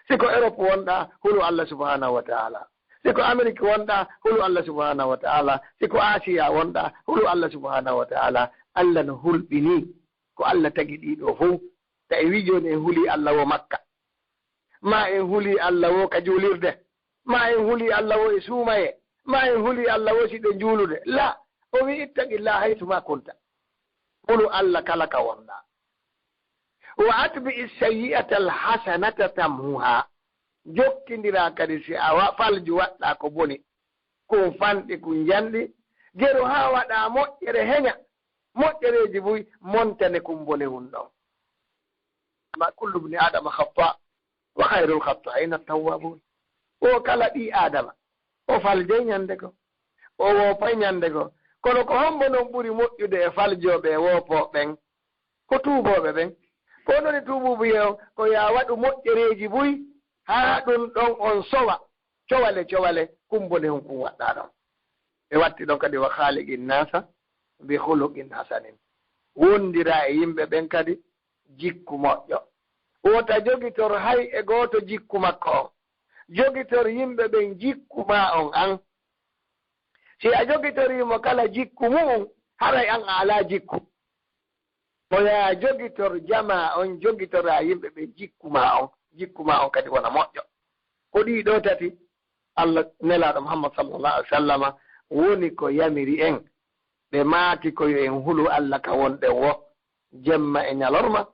Si ko Europe wonɗaa, hulu Allah subhanahu wa ta'ala. Si ko Amerique wonɗaa, hulu Allah subhanahu wa ta'ala. Si ko Asiya wonɗaa, hulu Allah subhanahu wa ta'ala. Allah no hulɓinii ko Allah tagi ɗii ɗoo fow. Ta e wii jooni en hulii Allah woo Makka, maa en hulii Allah woo ka juulirde, Ma en huli Allah wo e suumaye. Ma en huli Allah wo si ɓe juulude. La, o wi ittaqillah haytuma kunta. Hulu Allah kala ka wonɗa. Wa atbi sayyi'ata alhasanata tamhuha. Jokkindira kadi si a wa-, falju waɗɗa ko boni. Kun fanɗi, kun janɗi. Geru ha waɗa moƴƴere heña. Moƴƴereeji buy montane kun bone hun ɗon. Ma kullu bni Adama khatta. Wa khayrul khatta'ina tawwabun. O kala ɓii Adama. O faljay ñande go. O woopay ñande go. Kono ko hombo non ɓuri moƴƴude e faljooɓe e woopooɓe ɓen? Ko tuubooɓe ɓen. Ko woni tuubuubu yeew? Ko yo a waɗu moƴƴereeji buy, haa ɗun ɗon on sowa. Cowale, cowale, kun bone hun kun waɗɗa ɗon. Ɓe watti ɗon kadi, wa khaliqin nasa bi khuluqin hasanin. Wondira e yimɓe ɓen kadi jikku moƴƴo. Wota jogitor hay e gooto jikku makko on. Jogitor yimɓe ɓen jikku ma on an. Si a jogitorii mo kala jikku mu'un, haray an a alaa jikku. Ko yo a jogitor jamaa on, jogitoraa yimɓe ɓe jikku maa on, jikku maa on kadi wona moƴƴo. Ko ɗii ɗoo tati Allah nelaaɗo Muhammad sallallahu alaihi wasallama woni ko yamiri en. Ɓe maaki ko yo en hulu Allah ka wonɗen wo, jemma e ñalorma,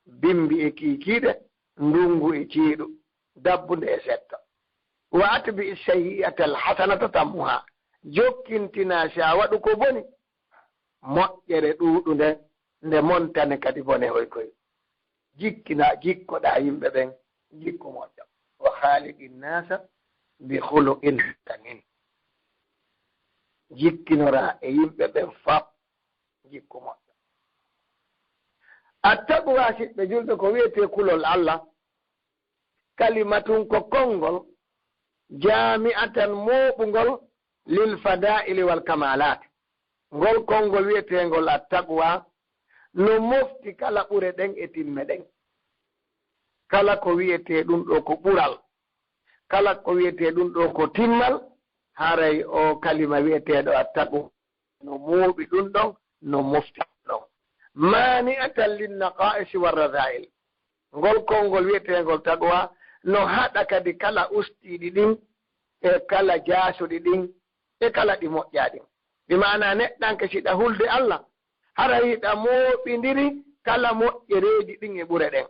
bimbi e kiikiiɗe, ndungu e ceeɗu, dabbunde e setto. Wa atbi sayyi'ata alhasanata tamhuha. Jokkintina si a waɗu ko boni, moƴƴere ɗuuɗunde, nde montane kadi bone hoy koy. Jikkina, jikkoɗaa yimɓe ɓen jikku moƴƴo. Wa khaliqin nasa bi khuluqin hasanin. Jikkinora e yimɓe ɓen fap jikku moƴƴo. Attaqwa, siɓɓe julɓe, ko wi'etee kulol Allah. Kalimatun ko konngol, jaami'atan mooɓungol, lil fadaa'ili wal kamaalaat. Ngol konngol wi'eteengol attaqwa no mofti kala ɓure ɗen e timme ɗen. Kala ko wi'etee ɗun ɗoo ko ɓural, kala ko wi'etee ɗun ɗoo ko timmal, haray oo kalima wi'eteeɗo attaqwa no mooɓi ɗun ɗon, no mofti ɗun ɗon. Maani'atan linnaqaa'isi warrazaa'il. Ngol konngol wi'eteengol taqwa no haɗa kadi kala ustiiɗi ɗin, e kala jaasuɗi ɗin, e kala ɗi moƴƴaa ɗin. Bi maana neɗɗanke, si ɗa hulde Allah, hara hiɗa mooɓindiri kala moƴƴereeji ɗin e ɓure ɗen.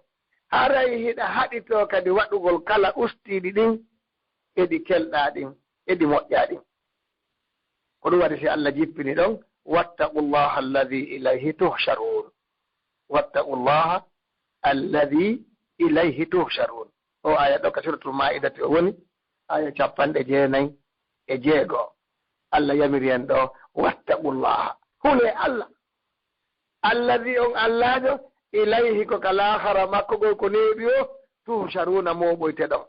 Haray hiɗa haɗitoo kadi waɗugol kala ustiiɗi ɗin, e ɗi kelɗaa ɗin, e ɗi moƴƴaa ɗin. Ko ɗun waɗi si Allah jippini ɗon, "Wattaqullaha alladhi ilayhi tuhsharun." "Wattaqullaha alladhi ilayhi tuhsharun." O aya ɗo ka Suratul Ma'idati o woni, aya cappanɗe jeenayi e jeego. Allah yamiri en ɗo, "Wattaqullaha." Hule Allah. Alladhi, on Allaajo, ilayhi, ko ka laahara makko goo, ko neeɓi o, tuhsharuna, mooɓoyte ɗon.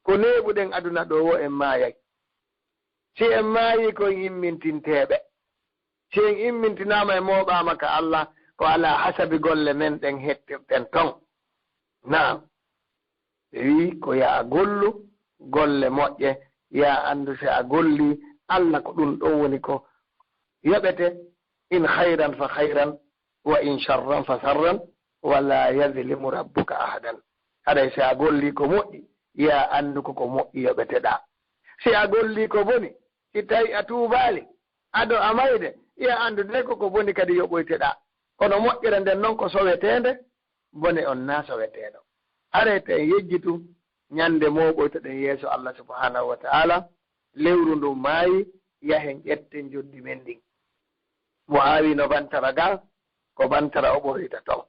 Ko neeɓuɗen aduna ɗoo wo, en maayay. Si en maayii, ko en immintinteeɓe. Si en immintinaama, en mooɓaama ka Allah, ko alaa hasabi golle men ɗen hettirten ton. Naam. Ɓe wi'i ko yo a gollu golle moƴƴe, yo a anndu si a gollii, Allah ko ɗun ɗon woni ko yoɓete, in khayran fa khayran, wa in sharran fa sharran, wa la yazlimu rabbuka ahadan. Haray si a gollii ko moƴƴi, yo a anndu ko ko moƴƴi yoɓeteɗaa. Si a gollii ko boni, si tawii a tuubaali, ado a mayde, yo a anndu de ko ko boni kadi yoɓoyteɗaa. Kono moƴƴere nden non ko soweteende, bone on naa soweteeɗo. Aree to en yejjitu ñande mooɓoytoɗen yeeso Allah subhanahu wa ta'ala, lewru ndun maayi, yahen ƴetten joddi men ndin. Mo aawino bantara ga, ko bantara o ɓoroyta ton.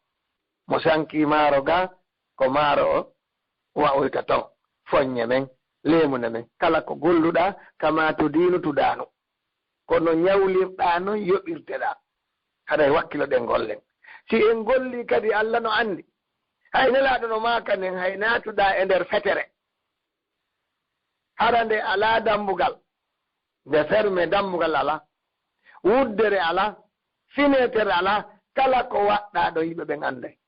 Mo sankii maaro ga, ko maaro o wa'oyta ton. Fonnye men, leemune men, kala ko golluɗaa, kama tudiinu tudaanu. Ko no ñawlirɗaa non yoɓirteɗaa. Haray wakkiloɗen gollen. Si en gollii kadi, Allah no anndi. Hay Nelaaɗo no maaka nen, hay naatuɗaa e nder fetere, hara nde alaa dambugal, nde ferme, dambugal alaa, wuddere alaa, fineetere alaa, kala ko waɗɗaa ɗon, yimɓe ɓen annday.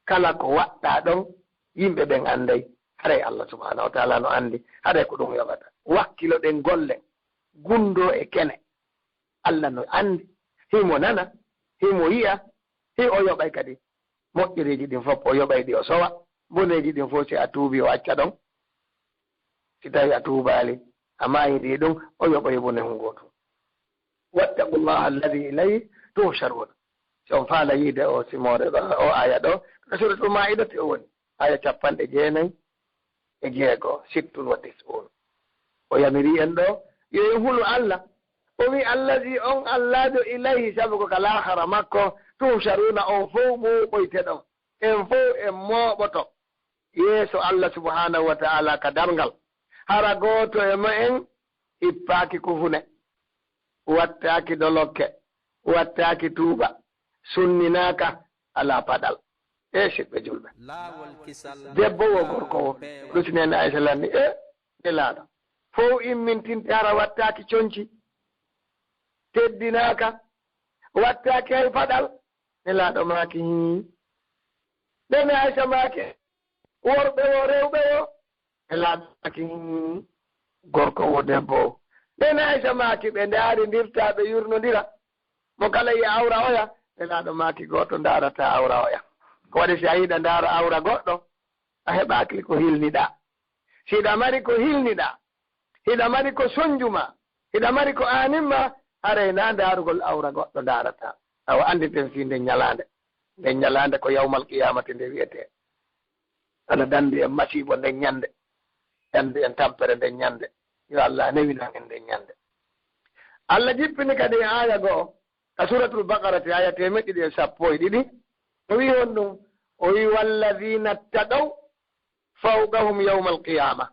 Kala ko waɗɗaa ɗon, yimɓe ɓen annday. Haray Allah subhanahu wa ta'ala no anndi, haray ko ɗun yoɓata. Wakkiloɗen gollen, gunndoo e kene. Allah no anndi, himo nana, himo yi'a, hi o yoɓay kadi. Moƴƴereeji ɗin fof o yoɓay ɗi, o sowa. Boneeji ɗin fof, si a tuubii, o acca ɗon. Si tawi a tuubaali, a maayidii ɗum, o yoɓoy mo nehun gootun. Wattaqullaha alladhi ilayhi tuhsharun. Si on faala yiide o simoore ɗo, o aaya ɗo, ko Suratul Maa'idati o woni, aaya capanɗe jeenay e jeego, sittun wa tis'un. O yamiri en ɗo, yo en hulu Alla. O wi, alladhi, on Allaajo, ilayhi, sabu ko ka laahara makko, tuhsharuna, on fow mooɓoyteɗon. En fow en mooɓoto yeeso Alla subhanahu wa ta'ala ka darngal. Hara gooto e mo'en hippaaki kufune, wattaaki dolokke, wattaaki tuuba, sunninaaka, alaa paɗal. E siɓɓe julɓe, debbo wo, gorko wo, ɗusinen Aysa lanni, e Nelaaɗo, fow immintinte hara wattaaki conci, teddinaaka, wattaaki hay paɗal. Nelaaɗo maaki, hii. Nene Aysa maaki, worɓe wo, rewɓe wo. Nelaaɗo maaki, hii, gorko wo, debbo wo. Nene Aysa maaki, ɓe ndaarindirta, ɓe yurnondira. Mo kala yi'a awra oya. Nelaaɗo maaki, gooto ndaarataa awra oya. Ko waɗi si a yiɗa ndaara awra goɗɗo, a heɓaaki ko hilniɗaa. Si hiɗa mari ko hilniɗaa, hiɗa mari ko sonju ma, hiɗa mari ko aanin ma, haray naa ndaarugol awra goɗɗo ndaarataa. Awa annditen fii nden ñalaande. Nden ñalaande ko yawmal qiyaamati nde wi'etee. Ana danndi en masiibo nden ñannde, danndi en tampere nden ñannde. Yo Alla newinan en nden ñannde. Alla jippini kadi e aaya go'o ka Suuratul Baqarati, aaya teemeɗɗe ɗiɗi e sappo e ɗiɗi. O wi'i honɗum? O wi'i, "Walladhiina ttaqaw fawqahum yawmal qiyaama."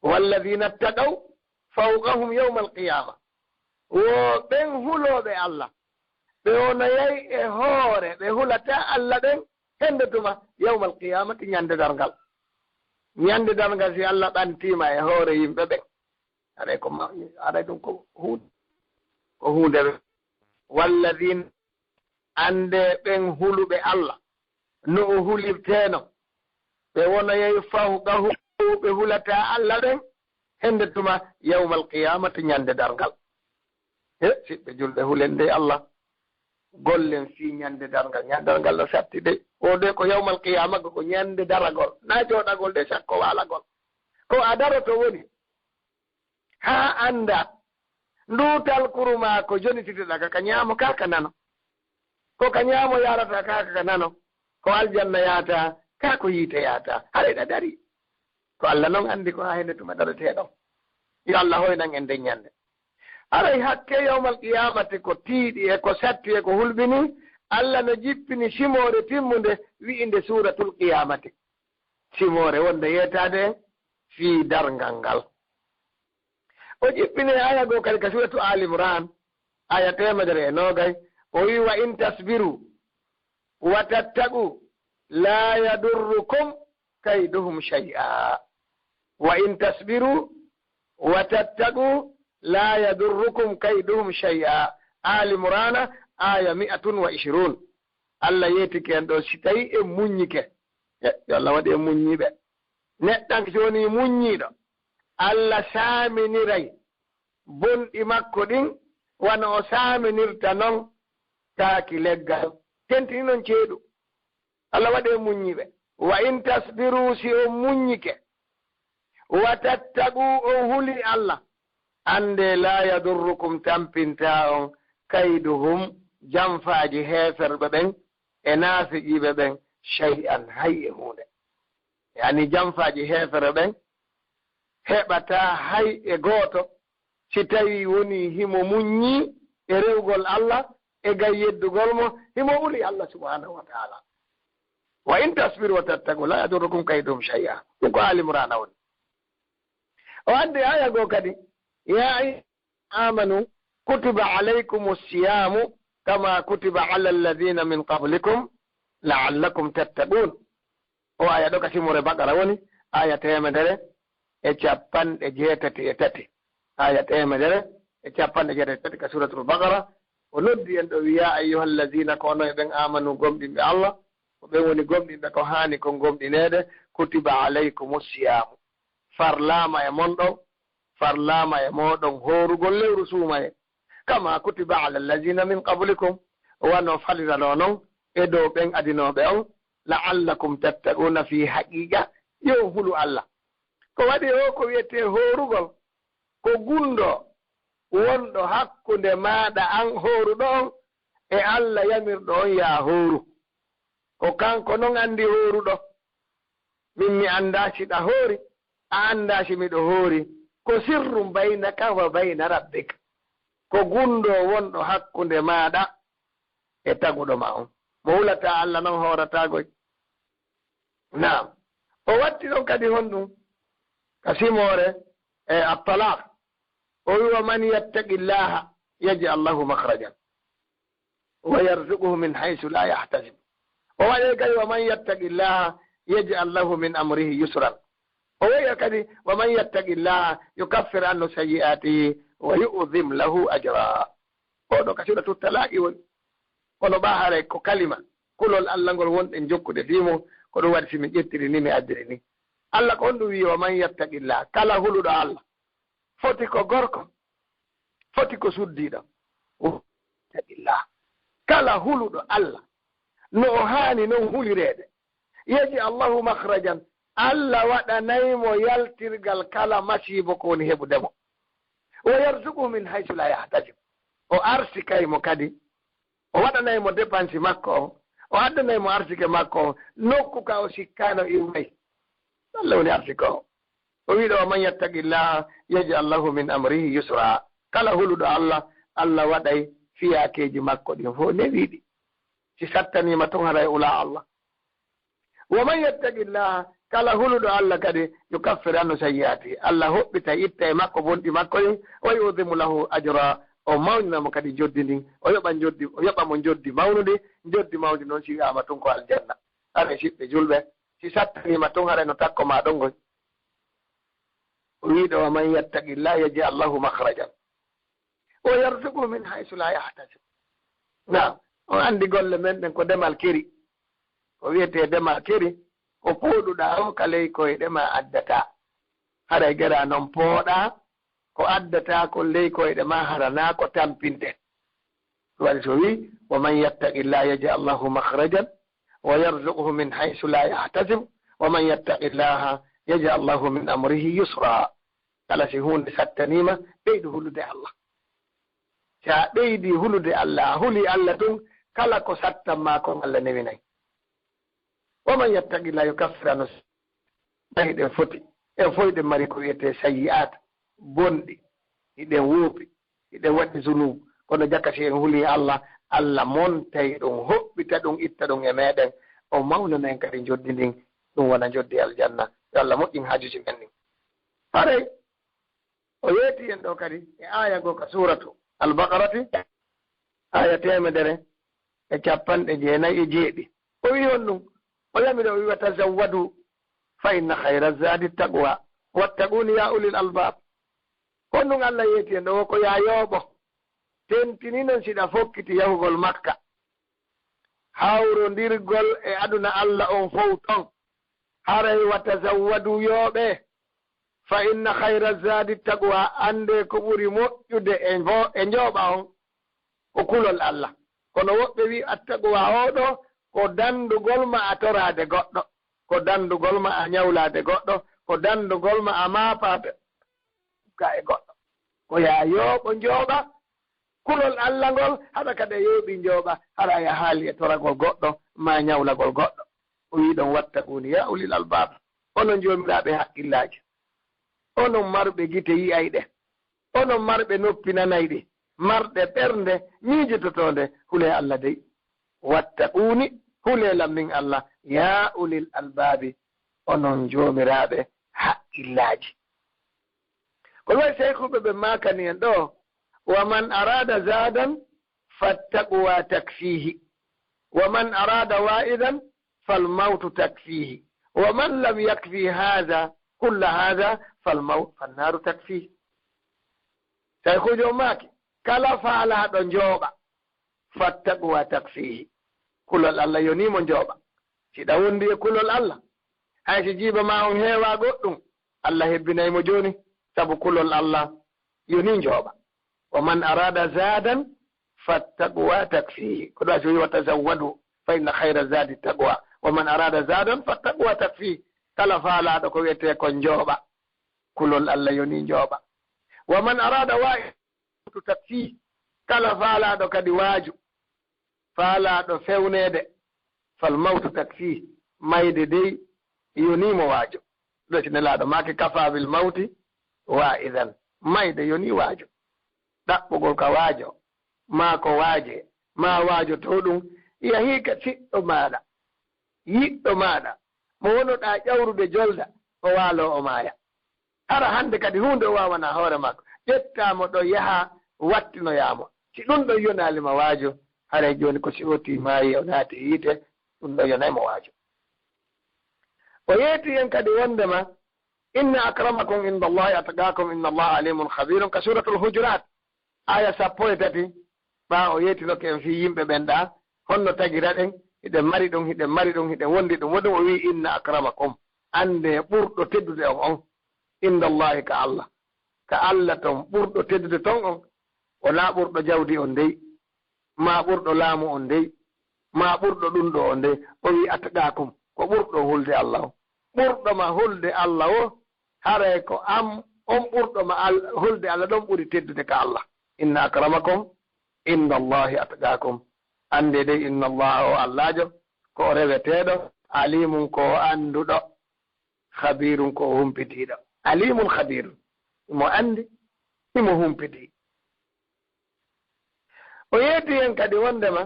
"Walladhiina ttaqaw fawqahum yawmal qiyaama." Wo ɓen hulooɓe Alla, ɓe wonayay e hoore ɓe hulataa Alla ɓen hennde tuma yawmal qiyaamati, ñande darngal. Ñande darngal, si Alla ɓantiima e hoore yimɓe ɓen, aray ko ma-, aray ɗum ko huunde, ko huunde. "Walladhiina", anndee ɓen huluɓe Alla, no o hulirteeno, ɓe wonayay fawqahum, ɓe hulataa Alla ɓen hennde tuma yawmal qiyaamati, ñande darngal. He, siɓɓe julɓe, hulen dey Alla, gollen fii ñande darngal. Ñande darngal no satti dey. O de ko yawmal qiyaama, ko ñande daragol, naa jooɗagol de, sakko waalagol. Ko a daroto woni haa annda nduu talkuru maa ko jonititeɗaa, ka ka ñaamo, ka ka nano. Ko ka ñaamo yaarataa, ka ka nano. Ko aljanna yaataa, ka ko yiite yaataa. Haray ɗa darii. Ko Alla non anndi ko haa hende tuma dareteɗon. Yo Alla hoynan en nden ñande. Haray hakkee yawmal qiyaamati ko tiiɗi e ko satti e ko hulɓinii, Alla no jippini simoore timmunde wi'inde Suuratul Qiyaamati. Simoore wonde yeetaade en fii darngal ngal. O jippini aaya goo kadi ka Suuratu Aali Imraan, aaya teemedere e noogay. O wi'i, "Wa in tasbiru wa tattaqu laa yadurrukum kayduhum shay'a." "Wa in tasbiru wa tattaqu laa yadurrukum kayduhum shay'a." Aali Imraana, aaya mi'atun wa ishruun. Alla yeetike en ɗoo, si tawii en muññike. E, yo Alla waɗu en muññiiɓe. Neɗɗanke si wonii muññiiɗo, Alla saaminiray bonɗi makko ɗin, wano o saaminirta non kaaki leggal. Tentini non ceeɗu. Alla waɗu en muññiiɓe. "Wa in tasbiru", si on muññike, "wa tattaqu", on huli Alla, anndee, "laa yadurrukum", tampintaa on, "kayduhum", janfaaji heeferɓe ɓen e naafiqiiɓe ɓen, "shay'an", hay e huunde. Yaani janfaaji heeferɓe ɓen heɓataa hay e gooto, si tawii wonii himo muññii e rewugol Alla e gay yeddugol mo, himo huli Alla subhanahu wa ta'ala. "Wa in tasbiru wa tattaqu laa yadurrukum kayduhum shay'a." Ɗum ko Aali Imraana woni. O addi aaya goo kadi, "Yaa ayyuhal ladhina aamanu kutiba alaykumus siyaamu kama kutiba alal ladhina min qablikum la'allakum tattaqun." O aaya ɗoo ka simoore Baqara woni, aaya teemedere e capanɗe jeetati e tati. Aaya teemedere e capanɗe jeetati e tati ka Suuratul Baqara. O noddi en ɗoo, wi'i, "Yaa ayyuhal ladhina", ko onon e ɓen, "aamanu", gomɗinɓe Alla, ko ɓen woni gomɗinɓe ko haani kon gomɗineede, "kutiba alaykumus siyaamu", farlaama e mon ɗon, farlaama e mooɗon hoorugol lewru suumayee. "Kama kutiba alal ladhina min qablikum", wano faliranoo non e dow ɓen adinooɓe on, "la'allakum tattaquna", fii haqiiqa yo on hulu Alla. Ko waɗi o ko wiyetee hoorugol? Ko gunndoo wonɗo hakkunde maaɗa an hooruɗo on e Alla yamirɗo on yaa hooru. Ko kanko non anndi hooruɗo. Min mi anndaa si ɗa hoori, a anndaa si miɗo hoori. Ko sirrum baynaka wa bayna rabbik. Ko gunndoo wonɗo hakkunde maaɗa e taguɗo ma on. Mo hulataa Alla non hoorataa goy. Naam. O watti ɗon kadi honɗum? Ka simoore e At-Talaq. O wi, "Wa man yattaqillaha yaj'al lahu makhrajan wa yarzuquhu min haythu la yahtasib." O waɗi kadi, "Wa man yattaqillaha yaj'al lahu min amrihi yusran." O waɗi kadi, "Wa man yattaqillaha yukaffir anhu sayyi'atihi wa yu'zim lahu ajra." Oɗo ka Suuratu Talaaqi woni. Kono ɓaa haray ko kalima, kulol Alla ngol wonɗen jokkude fii mum, ko ɗum waɗi si mi ƴettiri ni, mi addiri ni. Alla ko honɗum wi'i, "Wa man yattaqillaha," kala huluɗo Alla, foti ko gorko, foti ko suddiiɗo. Yattaqillaha. Kala huluɗo Alla, no o haani non hulireede. Yaj'al lahu makhrajan, Alla waɗanay mo yaltirgal kala masiibo ko woni heɓude mo. Wa yarzuquhu min haythu la yahtasib, o arsikay mo kadi, o waɗanay mo dépense makko on, o addanay mo arsike makko on, nokku ka o sikkaano iway. Alla woni arsike on. O wi'i ɗo, "Wa man yattaqillaha yaj'al lahu min amrihi yusra." Kala huluɗo Alla, Alla waɗay fiyaakeeji makko ɗin fof newiiɗi. Si sattaniima tun, haray hulaa Alla. "Wa man yattaqillaha," kala huluɗo Alla kadi, "yukaffir anhu sayyi'atihi," Alla hoɓɓita, itta e makko bonɗi makko ɗin, "wa yu'zimu lahu ajra," o mawnina mo kadi njoddi ndin, o yoɓa njoddi, o yoɓa mo njoddi mawnundi, njoddi mawndi non si wi'aama tun ko aljanna. Haray siɓɓe julɓe, si sattaniima tun, haray no takko maa ɗon ngoy. O wi'i ɗo, "Wa man yattaqillaha yaj'al lahu makhrajan wa yarzuquhu min haythu la yahtasib." Na, on anndi golle men ɗen ko demal keri. Ko wiyetee demal keri, ko pooɗuɗaa o ka ley koyɗe maa addataa. Haray geraa non pooɗaa ko addataa kon ley koyɗe maa, hara naa ko tampinte. Ɗum waɗi so wi'i, "Wa man yattaqillaha yaj'al lahu makhrajan wa yarzuquhu min haythu la yahtasib, wa man yattaqillaha yaj'al lahu min amrihi yusra." Kala si huunde sattaniima, ɓeydu hulude Alla. Si a ɓeydii hulude Alla, a hulii Alla tun, kala ko sattan maa kon Alla newinay. "Wa man yattaqillaha yukaffir anhu." Tawi hiɗen foti, en fof hiɗen mari ko wiyetee sayyi'aat, bonɗi, hiɗen woopi, hiɗen waɗi zunuubu, kono jaka si en hulii Alla, Alla montay ɗum, hoɓɓita ɗum, itta ɗum e meɗen, o mawnana en kadi njoddi ndin, ɗum wona njoddi aljanna. Yo Alla moƴƴin haajuuji men ɗin. Haray o yeeti en ɗo kadi e aaya goo ka suuratu Al-Baqarati, aaya teemedere e capanɗe jeenayi e jeeɗiɗi. O wi'i honɗum? O yamiri, o wi'i, "Wa tazawwadu fa inna khayra zadi taqwa, wattaquni ya ulil albab." Honɗum Alla yeeti en ɗo? Ko yaa yooɓo, tentini non siɗa fokkiti yahugol Makka. Hawrondirgol e aduna Alla on fow ton. Haray wa tazawwadu, yooɓee. Fa inna khayra zadi taqwa, anndee ko ɓuri moƴƴude e mbo-, e njooɓa on, ko kulol Alla. Kono woɓɓe wi'i attaqwa oo ɗoo ko danndugol ma a toraade goɗɗo, ko danndugol ma a ñawlaade goɗɗo, ko danndugol ma a maapaade ga e goɗɗo. Ko yaa yooɓo njooɓa kulol Alla ngol, haɗa kadi a yooɓii njooɓa, hara a yahaali e toragol goɗɗo, maa ñawlagol goɗɗo. O wi'i ɗon, "Wattaquni ya ulil albab." Onon joomiraaɓe haqqillaaji, onon marɓe gite yi'ayɗe, onon marɓe noppi nanayɗe, marɗe ɓernde miijototoonde, hulee Alla dey. "Wattaquni," hulee lan min Alla, "ya ulil albaabi," onon joomiraaɓe haqqillaaji. Ko wayi seykuɓe ɓe maakani en ɗo, "Wa man arada zadan fattaqwa takfihi, wa man arada wa'idan fal mawtu takfihi, wa man lam yakfi hadha kulla hadha fal mawt, fan naru takfihi." Seykujo maaki, kala faalaaɗo njooɓa, fattaqwa takfihi. Kulol Alla yonii mo njooɓa. Si ɗa wondi e kulol Alla, hay si jiiba maa on heewaa goɗɗum, Alla hebbinay mo jooni, sabu kulol Alla yonii njooɓa. "Wa man arada zadan fattaqwa takfihi." Ko ɗum si wi'i, "Wa tazawwadu fa inna khayra zadi taqwa." "Wa man arada zadan fattaqwa takfihi." Kala faalaaɗo ko wiyetee ko njooɓa, kulol Allah yoni njooɓa. Wa man arada wa to takfi, kala faalaaɗo kadi waaju, faalaaɗo fewneede, fal mawtu takfi, mayde dey yoni mo waajo. Ɗo si Nelaaɗo maaki kafa bil mawti wa idan, mayde yoni waajo. Ɗaɓɓugol ka waajo, maa ko waaje, maa waajo to ɗum, yahii ka siɗɗo maaɗa, yiɗɗo maaɗa, mo wonoɗaa ƴawrude jolda, o waaloo o maaya. Hara hannde kadi huunde o waawanaa hoore makko, ƴettaa mo ɗo yahaa wattinoyaa mo. Si ɗum ɗon yonaali ma waajo, haray jooni ko si otii maayi o naati e yiite, ɗum ɗon yonay mo waajo. O yeeti en kadi wondema, inna akramakum inda Allahi atqakum inna Allaha alimun khabirun ka suratul Hujurat. Aya sappo e tati, ɓaa o yeetinoke en fii yimɓe ɓen ɗaa, honno tagira ɗen, hiɗen mari ɗum, hiɗen mari ɗum, hiɗen wondi ɗum, wo ɗum o wi'i, inna akramakum, anndee ɓurɗo teddude on on, inda Allahi ka Allah. Ka Allah ton ɓurɗo teddude ton on, wonaa ɓurɗo jawdi on dey, maa ɓurɗo laamu on dey, maa ɓurɗo ɗum ɗo on dey, o wi'i atqakum, ko ɓurɗo hulde Allah o. Ɓurɗo ma hulde Allah o, haray ko an on ɓurɗo ma Al-, hulde Allah ɗon ɓuri teddude ka Allah. Inna akramakum inda Allahi atqakum. Anndee dey inna Allaha o Allaajo, ko o reweteeɗo, alimun ko o annduɗo, khabirun ko o humpitiiɗo. Alimun khabirun. Himo anndi, himo humpitii. O yeeti en kadi wondema,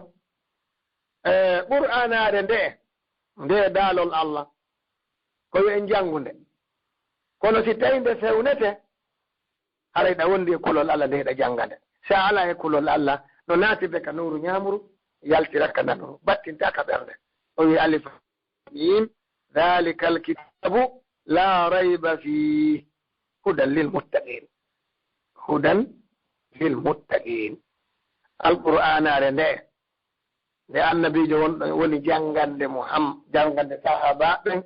e, Qur'aanaare nde'e, nde daalol Allah, ko yo en janngu nde. Kono si tawi nde fewnete, haray hiɗa wondi e kulol Allah nde hiɗa jannga nde. Si a alaa e kulol Allah, no naatirde ka nowru ñaamuru, yaltira ka nanuru, battintaa ka ɓernde. O wi'i alif miim, dhalikal kitaabu laa rayba fiih, hudan lil muttaqiin. Hudan lil muttaqiin. Alqur'aanaare nde, nde annabiijo won-, woni janngande Muham-, janngande sahaabaaɓe ɓen,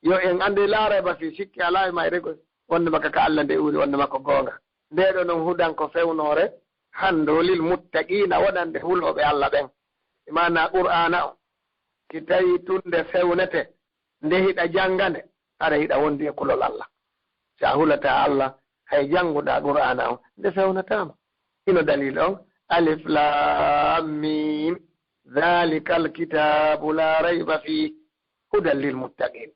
yo en anndu laa rayba fii, sikke alaa e mayre ko wonde makka ka Allah nde uri, wonde makko goonga. Nde ɗo non hudan ko fewnoore hanndo lil muttaqiina wonande hulooɓe Allah ɓen. E maanaa Qur'aana o, si tawi tun nde fewnete, nde hiɗa jannga nde, hara hiɗa wondi e kulol Allah. Si a hulataa Allah, hay jannguɗaa Qur'aana on, nde fewnataa ma. Hino dalil on, alif laam miim, dhalikal kitaabu laa rayba fiih, hudan lil muttaqiin.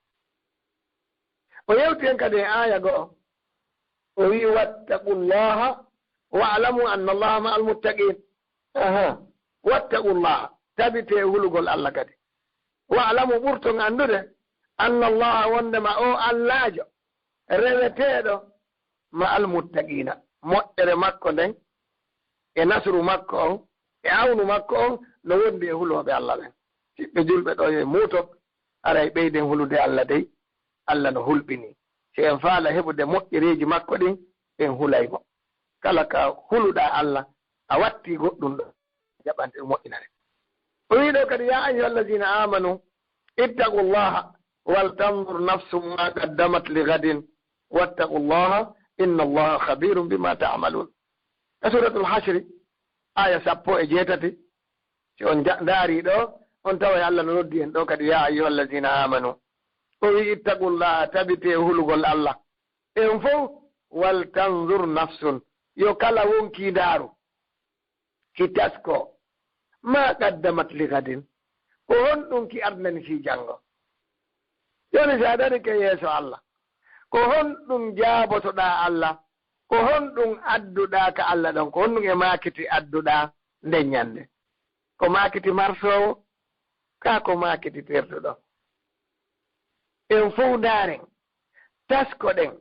O yewti en kadi e aaya go'o, o wi'i, wattaqullaha wa'lamu anna Allaha ma'al muttaqiin. Aha. Wattaqullaha, tabitee hulugol Allah kadi. Wa'lamu, ɓurton anndude, anna Allaha, wondema o Allaajo, reweteeɗo ma'al muttaqiina. Moƴƴere makko nden, e nasru makko on, e awnu makko on, no wondi e hulooɓe Allah ɓen. Siɓɓe julɓe ɗo yo en muuto, haray ɓeyden hulude Allah dey, Allah no hulɓinii. Si en faala heɓude moƴƴereeji makko ɗin, en hulay mo. Kala ka huluɗaa Allah, a wattii goɗɗum ɗo, jaɓante ɗum moƴƴinare. O wi'i ɗo kadi, yaa ayyuhallazina amanu, ittaqullaha wal tanzur nafsum ma qaddamat li gadin, wattaqullaha, innallaha khabirum bima ta'malun. E Suratul Hasri, aya sappo e jeetati, si on ja-, ndaari ɗo, on taway Allah no noddi en ɗo kadi, yaa ayyuhallazina amanu. O wi'i, ittaqullaha, tabitee hulugol Allah. En fow, wal tanzur nafsun, yo kala wonkii ndaaru, ki taskoo, ma qaddamat li gadin, ko honɗum ki ardinani fii janngo. Jooni, si a darike yeeso Allah, ko honɗum jaabotoɗaa Allah? Ko honɗum adduɗaa ka Allah ɗon? Ko honɗum e maakiti adduɗaa nden ñannde? Ko maakiti marsoowo, kaa ko maakiti tertuɗo? En fow ndaaren, taskoɗen,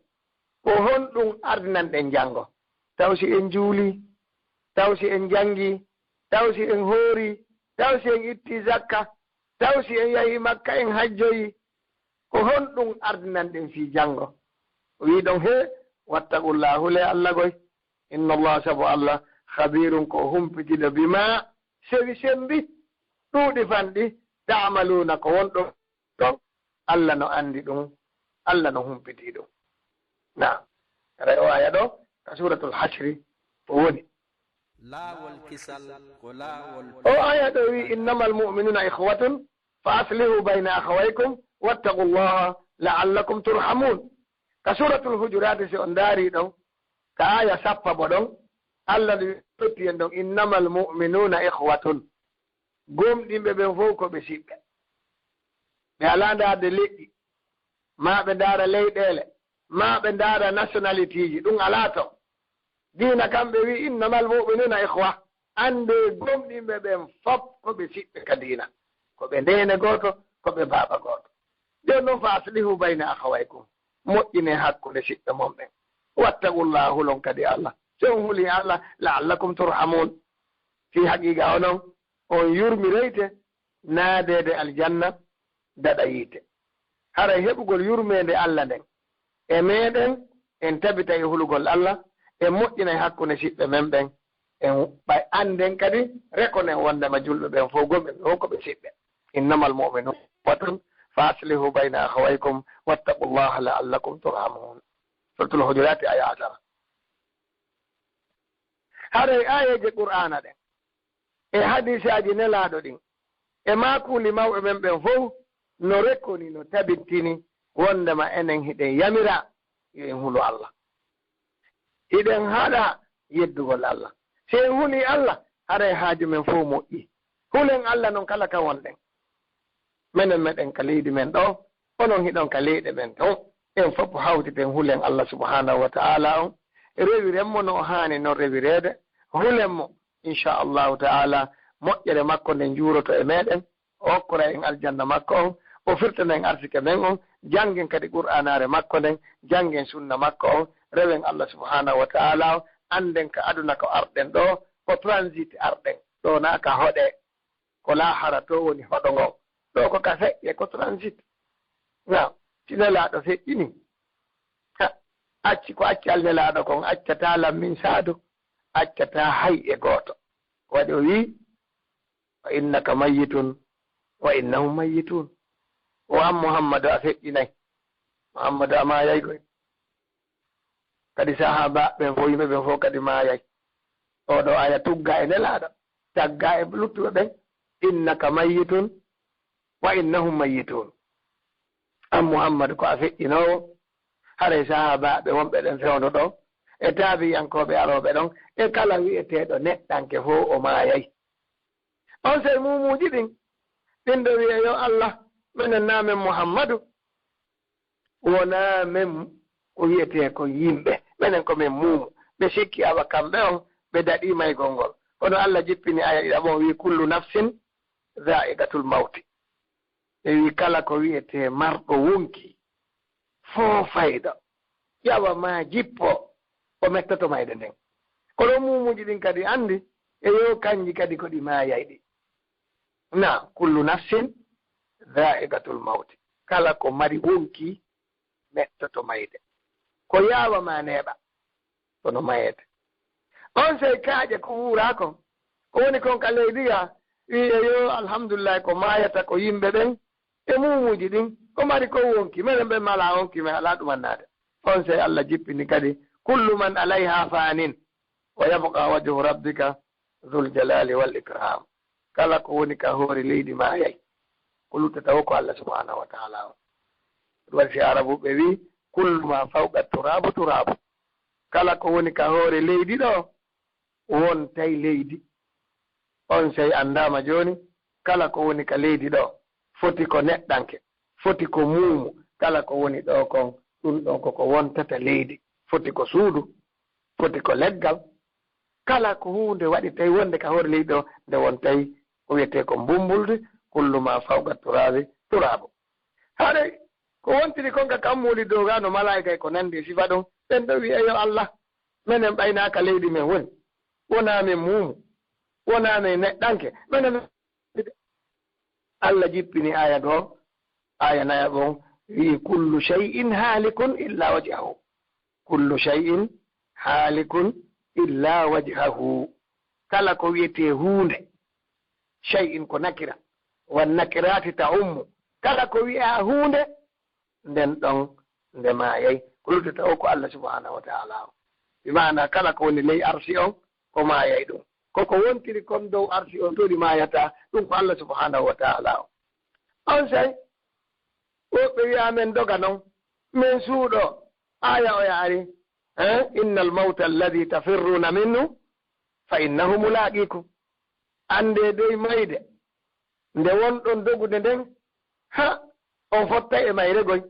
ko honɗum ardinanɗen janngo? Taw si en juulii, taw si en janngii, taw si en hoorii, taw si en ittii zakka, taw si en yahii Makka en hajjoyii, ko honɗum ardinanɗen fii janngo? O wi'i ɗon, hee, wattaqullaha, hulee Allah goy. Innallaha, sabu Allah, khabirun, ko o humpitiiɗo, bima, sewi sembi, ɗuuɗi fanɗi, ta'maluna, ko wonɗon ɗon, Allah no anndi ɗum, Allah no humpitii ɗum. Naam. Haray o aya ɗo, ka Suratul Hasri o woni. Laawol kisal ko laawol. O aya ɗo wi, innamal mu'minuna ikhwatun fa aslihu bayna akhawaykum wattaqullaha la'allakum turhamun. Ka Suratul Hujuraati, si on ndaari ɗon, ka aaya sappo bo ɗon, Allah no totti en ɗon, "Innamal mu'minuuna ikhwatun." Gomɗinɓe ɓen fow ko ɓe siɓɓe. Ɓe alaa ndaarde leƴƴi, maa ɓe ndaara leyɗeele, maa ɓe ndaara nationalityji, ɗum alaa ton. Diina kam ɓe wi'i, "Innamal mu'minuuna ikhwa." Anndee gomɗinɓe ɓen fop ko ɓe siɓɓe ka diina. Ko ɓe ndeene gooto, ko ɓe baaba gooto. Jooni non, "Fa aslihu bayna akhawaykum." Moƴƴinee hakkunde siɓɓe mon ɓen. "Wattaqullaha", hulon kadi Allah. Si on hulii Allah, "la'allakum turhamun." Fii haqiiqa onon, on yurmireyte naadeede aljanna daɗa yiite. Haray heɓugol yurmeende Allah nden e meeɗen, en tabitay e hulugol Allah, en moƴƴinay hakkunde siɓɓe men ɓen, en ɓay annden kadi, rekonen wondema julɓe ɓen fow gomɓe ɓe won ko ɓe siɓɓe. "Innamal mu'minuuna ikhwatun fa aslihu bayna akhawaykum wattaqullaha la'allakum turhamun." Suratul Hujuraati, aya asara. Haray aayeeje Qur'aana ɗen e hadiisaaji Nelaaɗo ɗin e maakuuli mawɓe men ɓen fow no rekoni, no tabintini wondema enen hiɗen yamiraa yo en hulu Allah. Hiɗen haɗaa yeddugol Allah. Si en hulii Allah, haray haaju men fow moƴƴii. Hulen Allah non kala ka wonɗen. Menen meɗen ka leydi men ɗoo, onon hiɗon ka leyɗe men ton. En fof hawtiten hulen Allah subhanahu wa ta'ala on, rewiren mo no o haani non rewireede, hulen mo, insha Allahu ta'ala, moƴƴere makko nden juuroto e meɗen, o hokkora en aljanna makko on, o firtana en arsike men on, janngen kadi Qur'aanaare makko nden, janngen sunna makko on, rewen Allah subhanahu wa ta'ala on, annden ka aduna ko arɗen ɗoo, ko transit arɗen, ɗoo na ka hoɗe. Ko laahara to woni hoɗo ngon. Ɗoo ko ka feƴƴe, ko transit. Na, si Nelaaɗo feƴƴini, ha, acci ko acci al Nelaaɗo kon, accataa lammin saadu, accataa hay e gooto. Waɗi o wi'i, "Fa innaka mayyitun, wa innahum mayyitun." O an Muhammadu a feƴƴinay. Muhammadu a maayay koy. Kadi sahaabaaɓe ɓen fof, yimɓe ɓen fof kadi maayay. Oo ɗoo aya tugga e Nelaaɗo, tagga e luttuɓe ɓen, "Innaka mayyitun, wa innahum mayyitun." An Muhammadu, ko a feƴƴinoowo, haray sahaabaaɓe wonɓe ɗen fewndo ɗoo, e taabiyankooɓe arooɓe ɗon, e kala wi'eteeɗo neɗɗanke fof o maayay. On sey muumuuji ɗin, ɗin ɗo wi'e, "Yo Allah, menen na men Muhammadu." Wonaa men ko wi'etee kon yimɓe, menen ko men muumu. Ɓe sikki awa kamɓe on, ɓe daɗii maygol ngol. Kono Allah jippini aya ɗiɗaɓo on, wi'i, "Kullu nafsin dhaa'iqatul mawti." Ɓe wi'i, "Kala ko wi'etee marɗo wonki, foofayɗo, ƴawa maa jippo, o mettoto mayde nden." Kono muumuuji ɗin kadi anndi, e yo kanji kadi ko ɗi maayayɗi. Na, "Kullu nafsin dhaa'iqatul mawti." Kala ko mari wonki mettoto mayde. Ko yaawa ma neeɓa, kono mayeede. On sey kaaƴe ko wuuraa kon, ko woni kon ka leydi ga, wi'e, "Yo, alhamdulillahi, ko maayata ko yimɓe ɓen e muumuuji ɗin, ko mari kon wonki, menen ɓen malaa wonki, men alaa ɗum annaade." On sey Allah jippini kadi, "Kullu man alayha fanin, wa yabqa wajhu rabbika dhul jalali wal ikram." Kala ko woni ka hoore leydi maayay, ko luttata wo ko Allah subhanahu wa ta'ala on. Ɗum waɗi si Arabuɓe wi'i, "Kullu ma fawqa turabu turabu." Kala ko woni ka hoore leydi ɗoo, wontay leydi. On sey anndaama jooni, kala ko woni ka leydi ɗoo, foti ko neɗɗanke, foti ko muumu, kala ko woni ɗoo kon, ɗum ɗon koko wontata leydi, foti ko suudu, foti ko leggal. Kala ko huunde waɗi tawi wonde ka hoore leydi ɗoo, nde wontay ko wiyetee ko mbumbuldi, "Kullu ma fawqa turabi turabu." Haray ko wontiri kon ka kammuuli dow ga no malaa'ika e ko nanndi e sifa ɗum, ɓen ɗo wi'e, "Yo Allah, menen ɓay na ka leydi men woni, wonaa men muumu, wonaa men neɗɗanke, menen." Allah jippini aya goo, aya nayaɓo on, wi'i, "Kullu shay'in halikun illa wajhahu." "Kullu shay'in halikun illa wajhahu." Kala ko wiyetee huunde, shay'in ko nakira, wan nakirati ta'ummu. Kala ko wi'aa huunde, nden ɗon nde maayay. Ko luttata o ko Allah subhanahu wa ta'ala on. Bi maana kala ko woni ley arsi on, ko maayay ɗum. Koko wontiri kon dow arsi on, to ɗi maayataa, ɗum ko Allah subhanahu wa ta'ala on. On sey, woɓɓe wi'a men doga non, men suuɗo, Aya oya ari, eh, "Innal mawta alladhi tafirruna minhu fa innahu mulaqikum." Annde dey mayde, nde wonɗon dogude nden, ha, on fottay e mayre goy.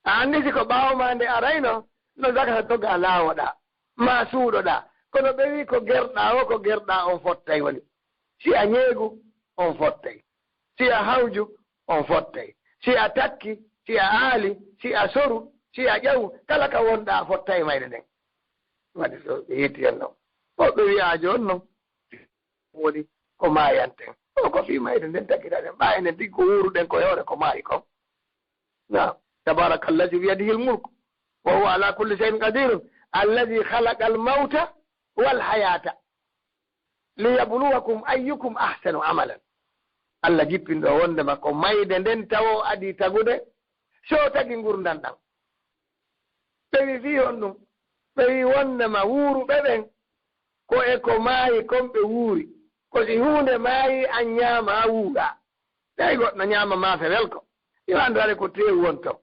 A anndi si ko ɓaawo ma nde arayno, no zaka doga laawoɗaa, ma suuɗoɗaa. Kono ɓe wi ko gerɗaa o, ko gerɗaa on fottay woni. Si a ñeegu, on fottay. Si a hawju, on fottay. Si a takki, si a aali, si a soru, si a ƴawu, kala ka wonɗaa a fottay e mayre nden. Waɗi so ɓe yetti on non. Woɓɓe wi'a jooni non. Woni ko maayanten. O ko fii mayde nden tagiraɗen. Ɓaa enen tigi ko wuuruɗen ko e hoore ko maayi kon. Naam. Tabaaraka allazi biyadihil mulk wa huwa ala kulli shay'in qadirun. Allazi khalaqal mawta wal hayata liyabluwakum ayyukum ahsanu amalan. Allah jippinɗo wondema ko mayde nden tawo adii tagude, so tagi ngurndan ɗan. Ɓe wi fii honɗum? Ɓe wi wonnema wuuruɓe ɓen ko e ko maayi kon ɓe wuuri. Ko si huunde maayi an ñaamaa wuuraa. Tawi goɗɗo ñaama maafe welko, yo anndu hare ko teewu won ton.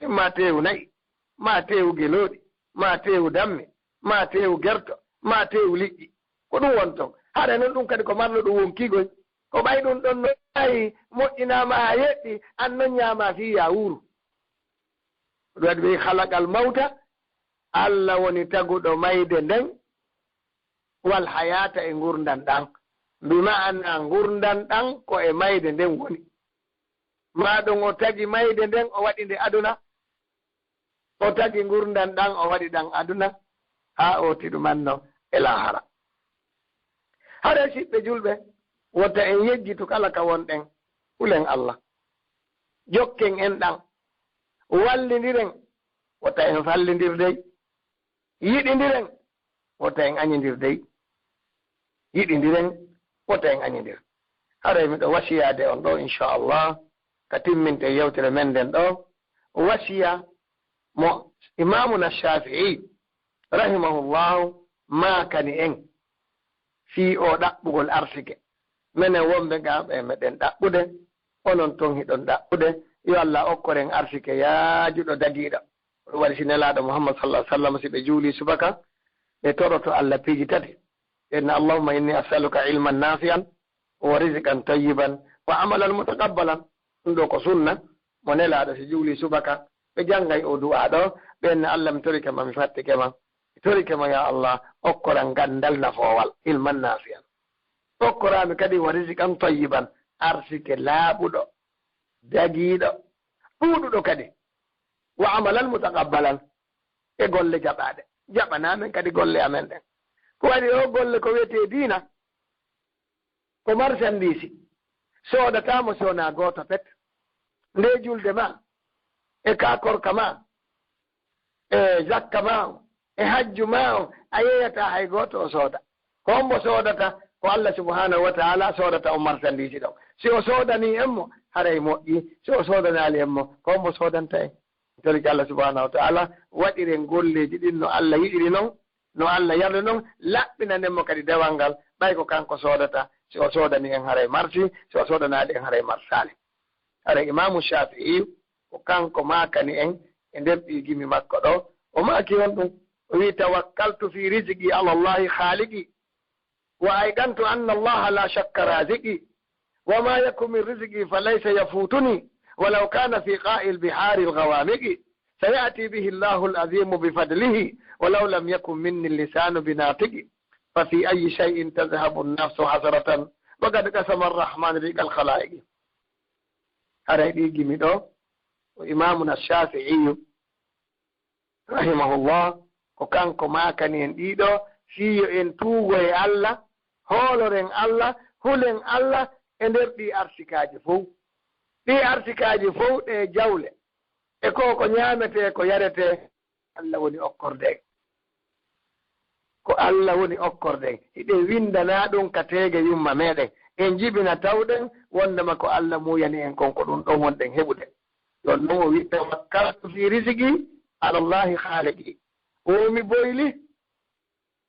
Imma teewu na'i, ma teewu gelooɗi, ma teewu damme, ma teewu gerto, ma teewu liƴƴi. Ko ɗum won ton. Hare non ɗum kadi ko marɗo ɗum wonkiigoy. Ko ɓay ɗum ɗon no maayi moƴƴinaama haa yeɗɗi, an non ñaamaa fii yaa wuuru. Ko ɗum waɗi ɓe khalaqal mawta, Allah woni taguɗo mayde nden, wal hayata e ngurndan ɗan. Bi ma'ana ngurndan ɗan ko e mayde nden woni. Maa ɗum o tagi mayde nden o waɗi nde aduna, o tagi ngurndan ɗan o waɗi ɗan aduna, haa o tiɗumanno e laahara. Hare siɓɓe julɓe, wota en yejjitu kala ka wonɗen, hulen Allah. Jokken en ɗan, wallindiren, wota en fallindir dey. Yiɗindiren, wota en añindir dey. Yiɗindiren, wota en añindir. Haray miɗo wasiyaade on ɗo, inchallah, ka timminte yewtere men nden ɗo, wasiya mo Imaamuna Shafi'i, rahimahullahu, maakani en fii o ɗaɓɓugol arsike. Menen wonɓe ga ɓe meɗen ɗaɓɓude, onon ton hiɗon ɗaɓɓude, yo Allah okkoren arsike yaajuɗo dagiiɗo. Ko ɗum waɗi si Nelaaɗo Muhammad sallallahu alaihi wasallam, si ɓe juuli subaka, ɓe toroto Allah piiji tati. Ɓe inna, "Allahumma inni as'aluka ilman nafi'an, wa rizqan tayyiban, wa amalan mutaqabbalan." Ɗum ɗo ko sunna mo Nelaaɗo si juuli subaka, ɓe janngay o du'aa ɗo, ɓe inna, "Allah, mi torike ma, mi fattike ma. Mi torike ma, ya Allah, okkoran ganndal nafoowal, ilman nafi'an. Okkoraami kadi wa rizqan tayyiban, arsike laaɓuɗo, dagiiɗo, ɗuuɗuɗo kadi. Wa amalan mutaqabbalan, e golle jaɓaaɗe. Jaɓanaa men kadi golle amen ɗen." Ko waɗi o golle ko wiyetee diina, ko marsandiisi. Soodataa mo si wonaa gooto pet. Nde julde ma, e kaa korka ma, e zakka ma on, e hajju ma on, a yeeyataa hay gooto o sooda. Ko hombo soodata? Ko Allah subhanahu wa ta'ala soodata on marsandiisi ɗon. Si o soodanii en mo, haray moƴƴi. Si o soodanaali en mo, ko hombo soodanta en? Toriki Allah subhanahu wa ta'ala waɗiren golleeji ɗin no Allah yiɗiri non, no Allah yardi non, laɓɓinanen mo kadi dewal ngal, ɓay ko kanko soodata. Si o soodanii en, haray marsi, si o soodanaali en, haray marsaali. Haray Imaamu Shafi'i ko kanko maakani en e nder ɗii gimi makko ɗo. O maaki honɗum? O wi'i, "Tawakkaltu fi rizqi ala Allahi khaliqi, wa ayqantu anna Allaha la shakka raziqi, wa ma yaku min rizqi fa laysa yafutuni, wa law kana fi qa'il bihari al-ghawamiqi, sayati bihi Allahu al-azimu bi fadlihi, wa law lam yakun minni lisanu bi natiqi, fa fi ayyi shay'in tadhhabu an-nafsu hasratan, wa qad qasama ar-rahmanu rizqa al-khalaiqi." Haray ɗii gimi ɗo, o Imaamuna Shafi'iyu, rahimahullah, ko kanko maakani en ɗii ɗo, fii yo en tuugo e Allah, hooloren Allah, hulen Allah e nder ɗii arsikaaji fow. Ɗii arsikaaji fow, ɗee jawle, e ko ko ñaametee, ko yaretee, Allah woni okkorde en. Ko Allah woni okkorde en. Hiɗen winndana ɗum ka teege yumma meɗen. En jibina tawɗen wondema ko Allah muuyani en kon, ko ɗum ɗon wonɗen heɓude. Ɗon ɗon o wi'i, "Tawakkaltu fi rizqi ala Allahi khaliqi." O mi boyli,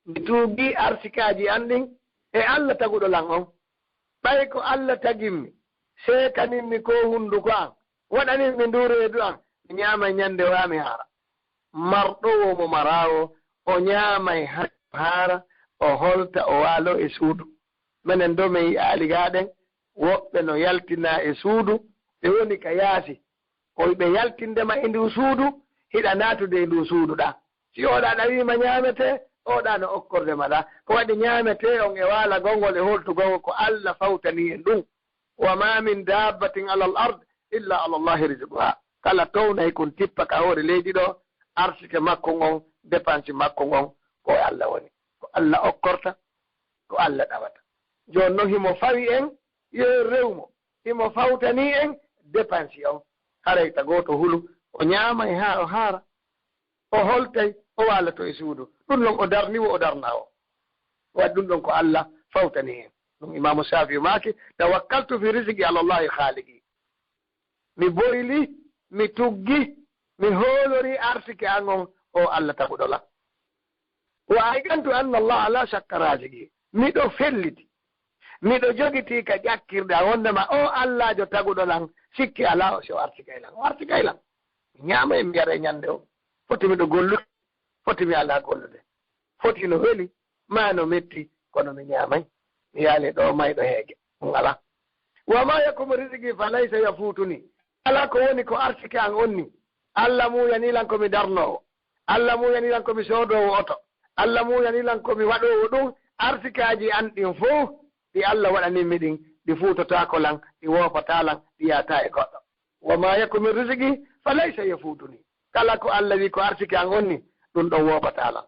mi tuugi arsikaaji an ɗin e Allah taguɗo lan on. Ɓay ko Allah tagimmi, seekanimmi ko hunnduko an, waɗanimmi ndu reedu an, mi ñaama ñande waa mi haara. Marɗowo mo maraawo, o ñaamay haa o haara, o holta, o waalo e suudu. Menen do men yi'aali gaa ɗen woɓɓe no yaltina e suudu, ɓe woni ka yaasi. O ɓe yaltinde ma e ndu suudu, hiɗa naatude e ndu suudu ɗa. Si oɗa ɗawiima ñaametee, oɗa no okkorde ma ɗa. Ko waɗi ñaametee on e waalagol ngol e holtugol ngol ko Alla fawtani en ɗum. Wa ma min dabbatin alal ard illa ala Allahi rizquha. Kala townay kun tippa ka hoore leydi ɗo, arsike makko ngon, dépense makko ngon, ko e Alla woni. Ko Alla okkorta, ko Alla ɗawata. Jooni non himo fawi en, yo en rew mo. Himo fawtani en dépense on. Haray ta gooto hulu, o ñaamay haa o haara. O holtay, o waaloto e suudu. Ɗum non o darni wo o darna o. Waɗi ɗum ɗon ko Alla fawtani en. Ɗum Imaamu Shaafi'i maaki, "Tawakkaltu fi rizqi ala Allahi khaliqi." Mi boyli, mi tuggi, mi hoolori arsike an on, o Alla taguɗo lan. Wa ayqantu anna Allaha la shakka raziqi. Miɗo felliti, miɗo jogitii ka ƴakkirde an wondema o Allaajo taguɗo lan, sikke alaa o si o arsikay lan. O arsikay lan. Mi ñaama e mi yara e ñande o. Foti miɗo gollude, foti mi alaa gollude. Foti no weli, maa no metti, kono mi ñaamay. Mi yaali ɗo mayɗo heege. Ɗum alaa. Wa ma yakumu rizqi fa laysa yafutuni. Kala ko woni ko arsike an on ni, Alla muuyanii lan ko mi darnoowo. Alla muuyanii lan ko mi soodoowo oto. Alla muuyanii lan ko mi waɗoowo ɗum. Arsikaaji an ɗin fow, ɗi Alla waɗanii mi ɗin, ɗi fuutotaako lan, ɗi woopataa lan, ɗi yahataa e goɗɗo. Wa ma yaku min rizqi fa laysa yafutuni. Kala ko Alla wi ko arsike an on ni, ɗum ɗon woopataa lan.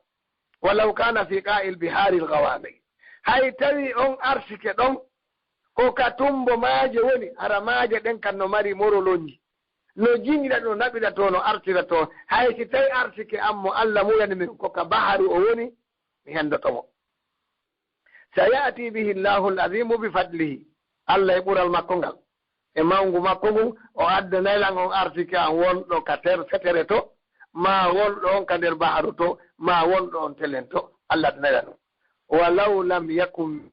Walaw kana fi qa'il biharil ghawamiq. Hay tawi on arsike ɗon ko ka tumbo maaje woni, hara maaje ɗen kan no mari morolonji. No jiñira, no naɓira to, no artira to. Hay si tawi arsike an mo Alla muuyani min ko ka baharu o woni, mi hendoto mo. Sayati bihi Allahu al-azimu bi fadlihi. Alla e ɓural makko ngal, e mawngu makko ngun, o addanay lan on arsike an wonɗo ka ter fetere to, maa wonɗo on ka nder baharu to, maa wonɗo on telen to. Alla addanay lan ɗum. Walaw lam yakun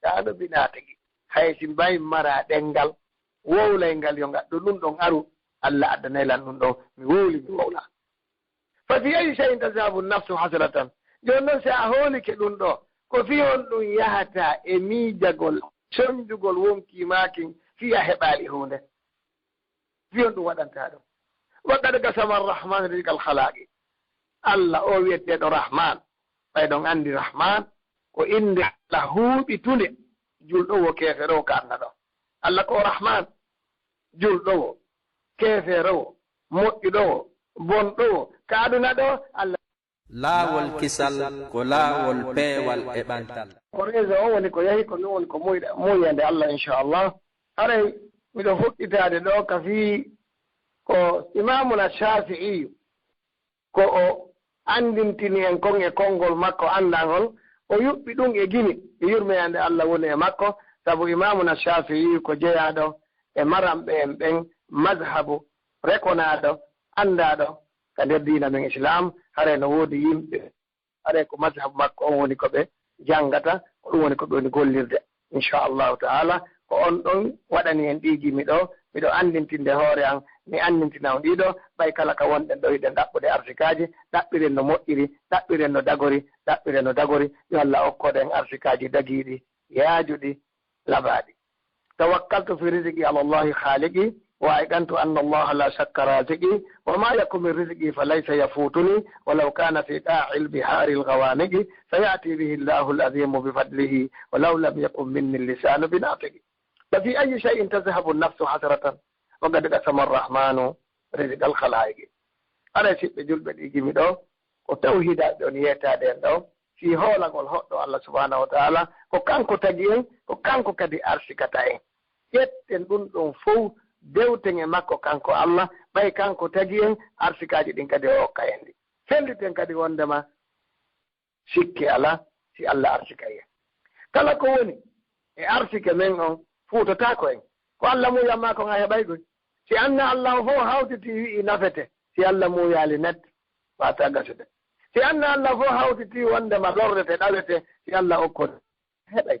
lisanu bi natiqi. Hay si mbay mara ɗenngal wowlayngal yo ngal ɗo ɗum ɗon aru, Alla addanay lan ɗum ɗon, mi wowli, mi wowla. Fa fi ayi shay'in tazhabu nafsu hasratan? Jooni non, si a hoolike ɗum ɗo, ko fii honɗum yahata e miijagol, sonjugol wonkii maa kin, fii a heɓaali huunde? Fii honɗum waɗanta ɗum? Wa qad qasama arrahmanu rizqal khalaqi. Alla o wi'eteeɗo Rahman, ɓay ɗon anndi Rahman ko innde Alla huuɓitunde, julɗo wo, keefeero wo, ka aduna ɗo. Alla ko o Rahman, julɗo wo, keefeero wo, moƴƴuɗo wo, bonɗo wo, ka aduna ɗo, Alla. Laawol kisal ko laawol peewal e ɓantal. Ko réseau o woni ko yahi, ko ɗum woni ko muuyɗe-, muuyeende Alla, inchallah. Haray miɗo fuɗɗitaade ɗo ka fii ko Imaamuna Shaafi'iyu, ko o anndintini en kon e konngol makko anndangol, o yuɓɓi ɗum e gimi, e yurmeende Alla woni e makko, sabu Imaamuna Shaafi'iyu ko jeyaaɗo e maramɓe en ɓen, mazhabu rekonaaɗo, anndaaɗo ka nder diina men Islaam. Haray no woodi yimɓe, haray ko mazhabu makko on woni ko ɓe janngata, ko ɗum woni ko ɓe woni gollirde. Inchallahu ta'ala, ko on ɗon waɗani en ɗii gimi ɗo, miɗo anndintinde hoore an, mi anndintina on ɗii ɗo, ɓay kala ka wonɗen ɗo hiɗen ɗaɓɓude arsikaaji, ɗaɓɓiren no moƴƴiri, ɗaɓɓiren no dagori, ɗaɓɓiren no dagori, yo Alla okkode en arsikaaji dagiiɗi, yaajuɗi, labaaɗi. Tawakkaltu fi rizqi ala Allahi khaliqi, wa ayqantu anna Allaha la shakka raziqi, wa ma yaku min rizqi fa laysa yafutuni, walaw kana fi qa'il biharil ghawamiqi, sayati bihi Allahu al-azimu bi fadlihi, walaw lam yakun minni lisanu bi natiqi. Fa fi ayi shay'in tazhabu nafsu hasratan, wa qad qasama arrahmanu rizqal khalaiqi. Haray siɓɓe julɓe ɗii gimi ɗo, ko tawhiidaaɓe on yeetaade en ɗo, fii hoolagol hoɗɗo Alla subhanahu wa ta'ala, ko kanko tagi en, ko kanko kadi arsikata en. Ƴetten ɗum ɗon fow, dewten e makko kanko Alla, ɓay kanko tagi en, arsikaaji ɗin kadi o okka en ɗi. Felliten kadi wondema sikke alaa si Alla arsikay en. Kala ko woni e arsike men on fuutotaako en. Ko Alla muuyammaa kon a heɓay koy. Si anna Alla o fow hawtitii wi'i nafete, si Alla muuyaali net, waataa gasude. Si anna Alla fow hawtitii wondema lorrete, ɗawete, si Alla okkode, a heɓay.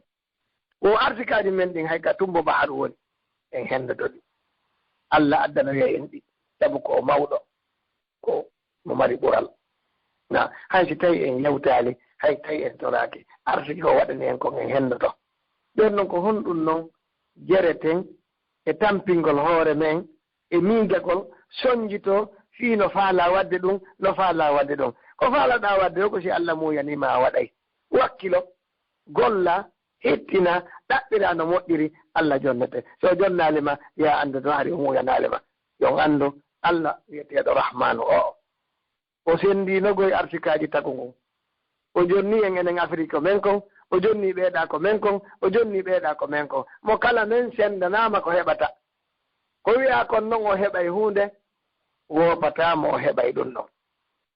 Ko arsikaaji men ɗin hay ka tumbo baharu woni, en hendoto ɗi. Alla addanoyay en ɗi, sabu ko o mawɗo, ko mo mari ɓural. Na, hay si tawi en yewtaali, hay tawi en toraaki, arsiki ko waɗani en kon en henndoto. Ɓen non ko honɗun non jereten e tampingol hoore men e miijagol, sonjito fii no faalaa waɗde ɗun, no faalaa waɗde ɗun. Ko faalaɗaa waɗde o, ko si Alla muuyanii ma a waɗay. Wakkilo, golla, hittina, ɗaɓɓira no moƴƴiri, Alla jonnete. So o jonnaali ma, yo a anndu no hari o muuyanaali ma. Yo on anndu, Alla wi'eteeɗo Rahmaanu o, o senndii nogoy arsikaaji tagu ngun. O jonnii en enen Afrik ko men kon, o jonnii ɓeeɗaa ko men kon, o jonnii ɓeeɗaa ko men kon. Mo kala men senndanaama ko heɓata. Ko wi'aa kon non o heɓay huunde, woopataa mo o heɓay ɗun ɗon.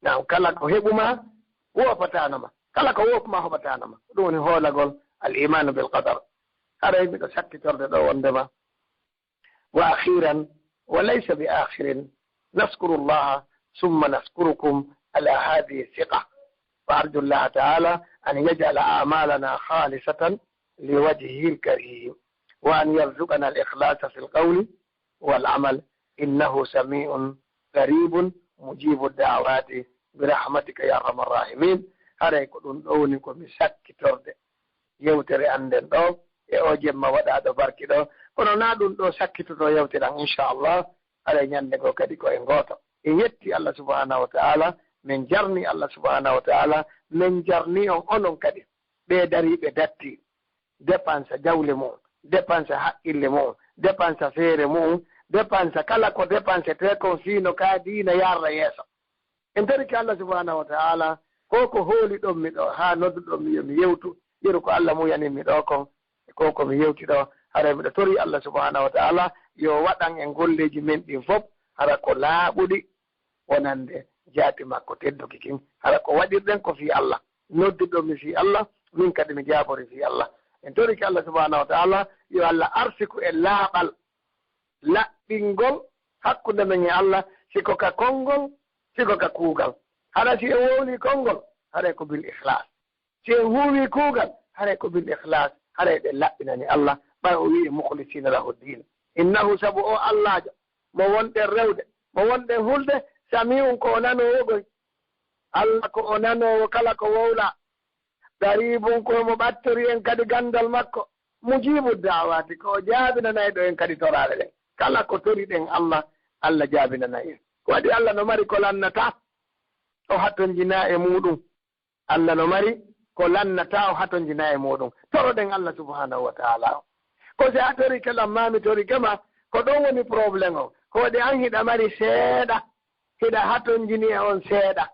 Naam, kala ko heɓu ma, woopataano ma. Kala ko woopu ma, hoɓataano ma. Ɗun woni hoolagol al-imaanu bil qadar. Haray miɗo sakkitorde ɗoo wonndema. وأخيرا وليس بآخر، نشكر الله ثم نشكركم على هذه الثقة، وأرجو الله تعالى أن يجعل أعمالنا خالصة لوجهه الكريم، وأن يرزقنا الإخلاص في القول والعمل، إنه سميع قريب مجيب الدعوات برحمتك يا أرحم الراحمين. Haray ko ɗun ɗoo woni ko mi sakkitorde yewtere an nden ɗoo e oo jemma waɗaaɗo barki ɗoo. Kono naa ɗun ɗoo sakkitotoo yewtere an, inchallah, haray ñannde goo kadi ko en gooto. En yetti Alla subhanahu wa ta'ala, men jarni Alla subhanahu wa ta'ala, men jarni on onon kadi. Ɓee darii ɓe datti, dépensa jawle mu'un, dépensa haqqille mu'un, dépensa feere mu'un, dépensa kala ko dépensetee kon fii no ka diina yarra yeeso. En torike Alla subhanahu wa ta'ala, ko ko hooliɗon mi ɗoo, haa nodduɗon mi yo mi yewtu, yeru ko Alla muuyanii mi ɗoo kon, e ko ko mi yewti ɗoo, haray miɗo torii Alla subhanahu wa ta'ala, yo waɗan en golleeji men ɗin fof, hara ko laaɓuɗi, wonande jaati makko tedduki kin, hara ko waɗirɗen ko fii Alla, nodduɗon mi fii Alla, min kadi mi jaabori fii Alla. En torike Alla subhanahu wa ta'ala, yo Alla arsiku e laaɓal, laɓɓingol hakkunde men e Alla, si ko ka konngol, si ko ka kuugal. Hara si en wowlii konngol, haray ko bil ikhlas. Si en huuwii kuugal, haray ko bil ikhlas, haray ɗen laɓɓinani Alla, ɓay o wi'i mukhlisina lahu ddin. Innahu, sabu o Allaajo, mo wonɗen rewde, mo wonɗen hulde, sami'un, ko o nanoowo goy. Alla ko o nanoowo kala ko wowlaa. Qaribun, ko mo ɓattori en kadi ganndal makko. Mujibu da'awaati, ko o jaabinanayɗo en kadi toraale ɗen. Kala ko toriɗen Alla, Alla jaabinanay en. Ko waɗi Alla no mari ko lannataa, o hatonjinaa e muuɗum. Alla no mari ko lannataa, o hatonjinaa e muuɗum. Toroɗen Alla subhanahu wa ta'ala. Ko si a torike lan maa mi torike ma, ko ɗon woni problème o. Ko waɗi an hiɗa mari seeɗa, hiɗa hatonjini e on seeɗa.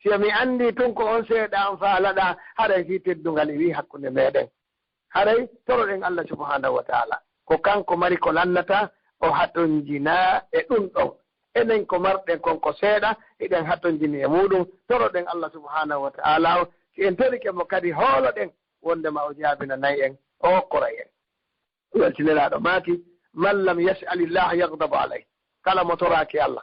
Si mi anndii tun ko on seeɗa an faalaɗaa, haray fii teddungal iwii hakkunde meɗen. Haray toroɗen Alla subhanahu wa ta'ala. Ko kanko mari ko lannataa, o hatonjinaa e ɗun ɗon. Enen ko marɗen kon ko seeɗa, hiɗen hatonjini e muuɗum. Toroɗen Alla subhanahu wa ta'ala o. Si en torike mo kadi, hooloɗen wonndema o jaabinanay en, o okkoray en. Weltiniraaɗo maaki, "Man lam yas'alillaha yaghdab alayh." Kala mo toraaki Alla,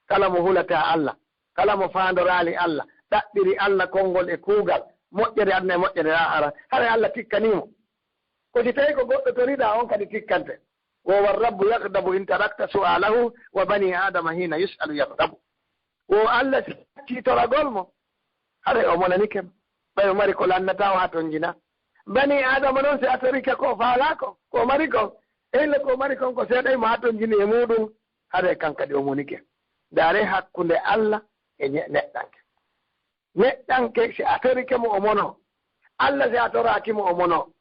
kala mo hulataa Alla, kala mo faandoraali Alla, ɗaɓɓiri Alla konngol e kuugal, moƴƴere aduna e moƴƴere aahara, haray Alla tikkanii mo. Ko si tawii ko goɗɗo toriɗaa, on kadi tikkante. Wo warrabbu yaghdabu in tarakta su'alahu, wa bani Adama hina yus'alu yaghdabu. Wo Alla si accii toragol mo, haray o monanike ma. Ɓay o mari ko lannataa, o hatonjinaa. Bani Adama non, si a torike ko o faalaa kon, ko o mari kon, e hille ko o mari kon ko seeɗa, himo hatonjini e muuɗum, haray kan kadi o monike. Ndaaree hakkunde Alla e ñe-, neɗɗanke. Neɗɗanke, si a torike mo, o mono. Alla, si a toraaki mo, o mono.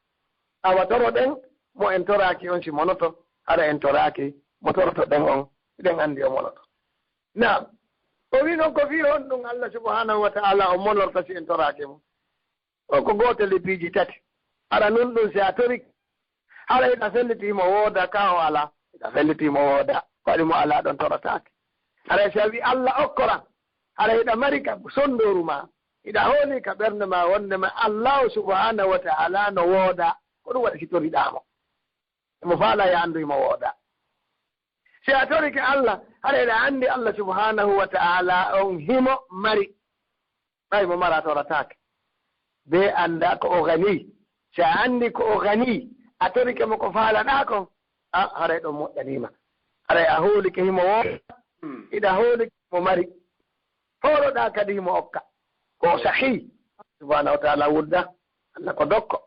Awa toroɗen mo en toraaki on, si monoto, hara en toraaki mo torotoɗen on, hiɗen anndi o monoto. Naam. O wi'i non, ko fii honɗum Alla subhanahu wa ta'ala o monorta si en toraaki mo? O ko gootel e piiji tati. Hara nun ɗum, si a torike, hara hiɗa felliti himo wooda, ka o alaa, hiɗa felliti himo wooda. Ko waɗi mo alaa ɗon torotaake. Hara si a wi'i Alla okkoran, hara hiɗa mari ka sondooru maa, hiɗa hooli ka ɓernde maa wonndema Allaahu subhanahu wa ta'ala no wooda, ko ɗum waɗi si toriɗaa mo. Himo faalaa yo anndu himo wooda. Si a torike Alla, hara hiɗa anndi Alla subhanahu wa ta'ala on himo mari. Ɓay mo mara torataake. Bee annda ko o ganii. Si a anndi ko o ganii, a torike mo ko faalaɗaa kon, a, haray ɗon moƴƴanii ma. Haray a hoolike himo wooda, hiɗa hoolike mo mari. Hooloɗaa kadi himo okka. Ko o sahii. Subhaanahu wa taala wudda. Allah ko dokko.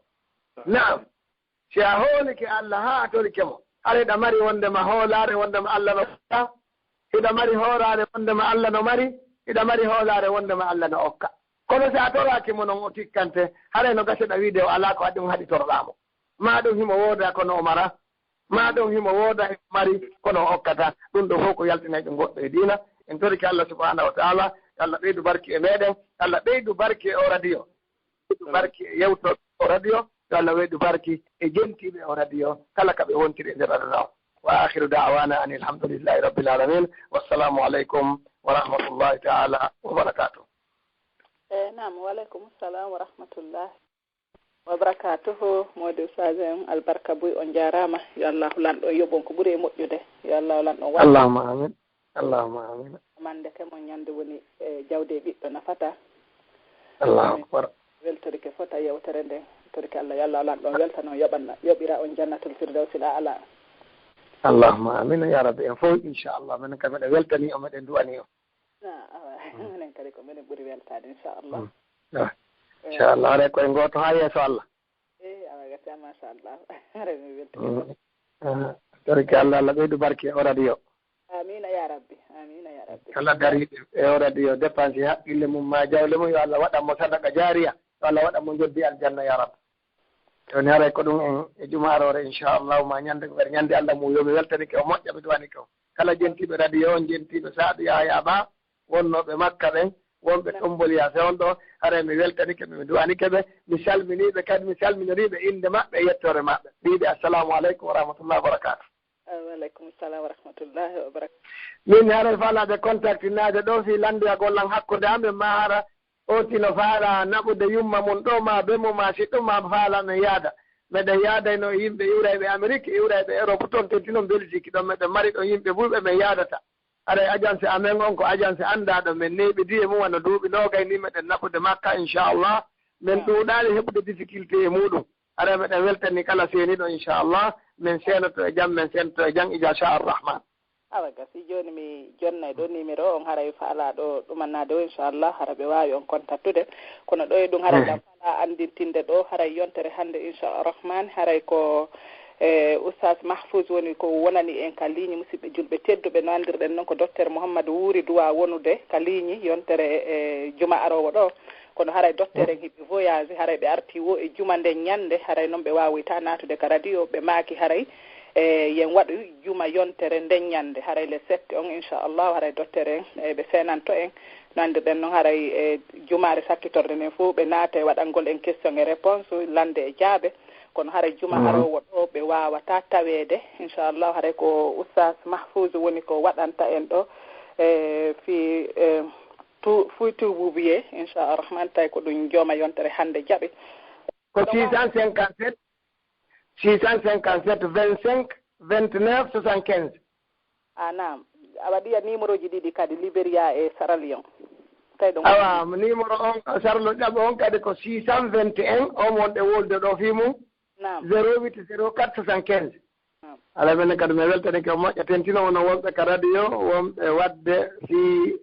Naam. Si a hoolike Allah haa a torike mo, hara hiɗa mari wonndema hoolaare wonndema Allah no okka. Hiɗa mari hoolaare wonndema Allah no mari. Hiɗa mari hoolaare wonndema Allah no okka. Kono si a toraaki mo non o tikkante, haray no gaseɗa wiide o alaa ko waɗi on haɗi toroɗaa mo. Maa ɗum himo wooda kono o mara. Maa ɗum himo wooda himo mari kono o okkata. Ɗum ɗo fof ko yaltinay ɗum goɗɗo e diina. En torike Allah subhaanahu wa taala, yo Allah ɓeydu barki e meɗen, yo Allah ɓeydu barki e o radio. Ɓeydu barki e yewtooɓe o radio, yo Allah ɓeydu barki e jentiiɓe o radio, kala ka ɓe wontiri e nder aduna o. Wa akhiru da'wana anil hamdulillahi rabbil alamin. Wassalamu alaikum wa rahmatullahi ta'ala wa barakatuh. Eh, naam, wa alaikum salam wa rahmatullahi wa barakatuhu. Modi Ustaz en, albarka buy, on jaaraama. Yo Allahu lanɗo on yoɓon ko ɓuri e moƴƴude. Yo Allahu lanɗo on waɗa. Allahumma amin. Allahumma amin. Mande ke mon ñande woni e jawde e ɓiɗɗo nafata. Allahu akbar. Weltorike fota yewtere nden. Torike Allah, yo Allah lanɗo on weltano, yoɓana, yoɓira on jannatul firdawsil a'la. Allahumma amin ya rabbi. En fof inchallah, menen kam meɗen weltani o, meɗen du'ani o. Ah, awa. Menen kadi ko menen ɓuri weltaade inchallah. Ah, inchallah, haray koye gooto haa yeeso Allah. Eh, awa gasa machallah. Haray mi weltike. Torike Allah, Allah ɓeydu barke o radio. Amina ya rabbi, amina ya rabbi. Kala dariiɓe e o radio dépense haqqille mum ma jawle mum, yo Allah waɗan mo sadaka jaariya. Yo Allah waɗan mo njoddi aljanna ya rabbi. Toni haray ko ɗum en e juma aroore inchallahu, ma ñande ko kadi ñande Allah mum, yo mi weltanike o moƴƴa, mi duwanike o. Kala jentiiɓe radio on, jentiiɓe Saadu Yahaya Ba, wonnooɓe Makka ɓen, wonɓe Tomboliya fewndo, haray mi weltanike ɓe, mi duwanike ɓe, mi salminiiɓe kadi, mi salminoriiɓe innde maɓɓe e yettoore maɓɓe. Mbiiɓe assalamu aleykum wa rahmatullahi wa barakatuh. Wa aleykum salam wa rahmatullahi wa barakatuh. Min haray faalaaɓe contactinaade ɗo fii lanndoyagol lan hakkunde amen ma hara o tino faalaa naɓude yumma mum ɗo ma be mo ma siɗɗo ma faalaa men yaada. Meɗen yaadayno e yimɓe iwrayɓe Amerique, iwrayɓe Europe toon, tentinoo Belgique ɗon meɗen mari ɗon yimɓe buy ɓe men yaadata. Haray agence amen on ko agence anndaaɗo, men neeɓidi e mum wano duuɓi noogay ni meɗen naɓude makka inchallah. Men ɗuuɗaali heɓude difficulté e muuɗum. Haray meɗen weltani kala seeniiɗo inchallah. Men seenoto e jam, men seenoto e jam ija sha arrahman. Awa gasi, jooni mi jonnay ɗo numéro on, haray faalaaɗo ɗumannaade o inchallah hara ɓe waawi on contactude. Kono ɗo e ɗum haray ɗam faalaa anndintinde ɗo haray yontere hannde inchallah rahman haray ko e Oustaz Mahfouz woni ko wonani en ka ligne, musidɓe julɓe tedduɓe, no anndirɗen noon ko docteur Mouhammad Wuuri duwa wonude ka ligne yontere e juma aroowo ɗo. Kono haray docteur en hiɓe voyage, haray ɓe arti wo e juma nden ñannde, haray noon ɓe waawoyta naatude ka radio, ɓe maaki haray e yen waɗu juma yontere nden ñannde, haray le sept on inchallahu, haray docteur en e ɓe seenanto en. No anndirɗen noon haray e jumaare sakkitorde nden fof ɓe naata e waɗangol en question e réponse, lannde e jaabe. Kono haray juma aroowo ɗo ɓe waawata taweede inchallahu, haray ko Oustaz Mahfouz woni ko waɗanta en ɗo e fii e tu fuy tububiye inchallah rahman, tawi ko ɗum jooma yontere hannde jaɓi. Ko six cent cinquante-sept, six cent cinquante-sept, vingt-cinq, vingt-neuf, soixante-quinze. A naam, a waɗi a numéro ji ɗiɗi kadi, Liberia e Sierra Leone. Tawi ɗum awa numéro on sarlo ɗiɗaɓo on kadi ko six cent vingt et un, on wonɗe wolde ɗo fii mum. Naam. Zéro huit zéro quatre soixante-quinze. Naam. Alaa, menen kadi mi weltanike moƴƴa, tentino wono wonɓe ka radio, wonɓe waɗde fii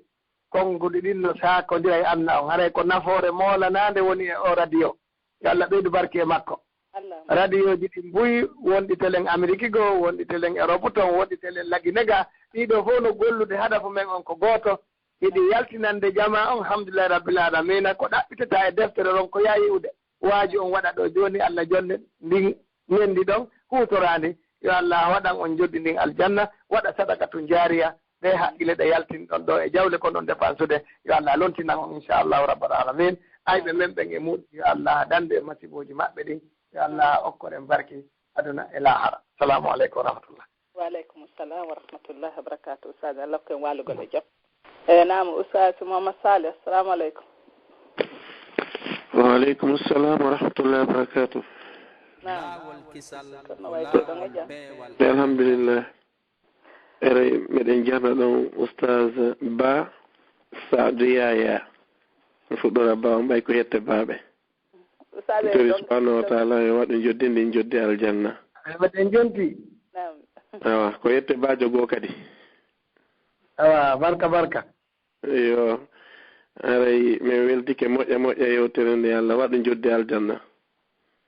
konnguɗi ɗin no saakondira e anna on. Haray ko nafoore moolanaande woni e o radio. Yo Allah ɓeydu barke e makko. Allah. Radioji ɗin buy, wonɗi telen Ameriki goo, wonɗi telen Europe toon, wonɗi telen Lagine ga. Ɗiɗo fof no gollude, hadafu men on ko gooto. Hiɗi yaltinande jamaa on, alhamdulillahi rabbil alamina, ko ɗaɓɓitata e deftere ɗon ko yaa yi'ude. Waaju on waɗa ɗo jooni, Allah jonne ndin ngenndi ɗon, huutoraandi. Yo Allah waɗan on njoddi ndin aljanna, waɗa sadakatun jaariya. Ɗe haqqille ɗe yaltinɗon ɗo e jawle kon ɗon depansude, yo Allah lontinan on inchallahu rabbal alamin. Ayɓe men ɓen e muɗum, yo Allah danndu e masibooji maɓɓe ɗin. Yo Allah okkor en barke aduna e laahara. Salaamu aleykum wa rahmatullah. Wa aleykum salam wa rahmatullahi wa barakatuh. Ustaz, Allah hokku en waalugol e jam. E naam, Ustaz Mouhammad Saleh, assalamu aleykum. Wa aleykum salam wa rahmatullahi wa barakatuh. Naam. Kono wayti ɗon e jam. Alhamdulillah. Ere, meɗen jarna ɗon Ustaz Ba Saadu Yaya. Mi fuɗɗora Ba on, ɓay ko yette baaɓe. Ustaz, Mi tori ɗon- subhanahu wa taala yo waɗu joddi ndin joddi aljanna. Meɗen jonti. Naam. Awa, ko yette baajo goo kadi. Awa, barka, barka. Yo. Haray min weltike moƴƴa moƴƴa yewtere nde, Allah waɗu njoddi aljanna.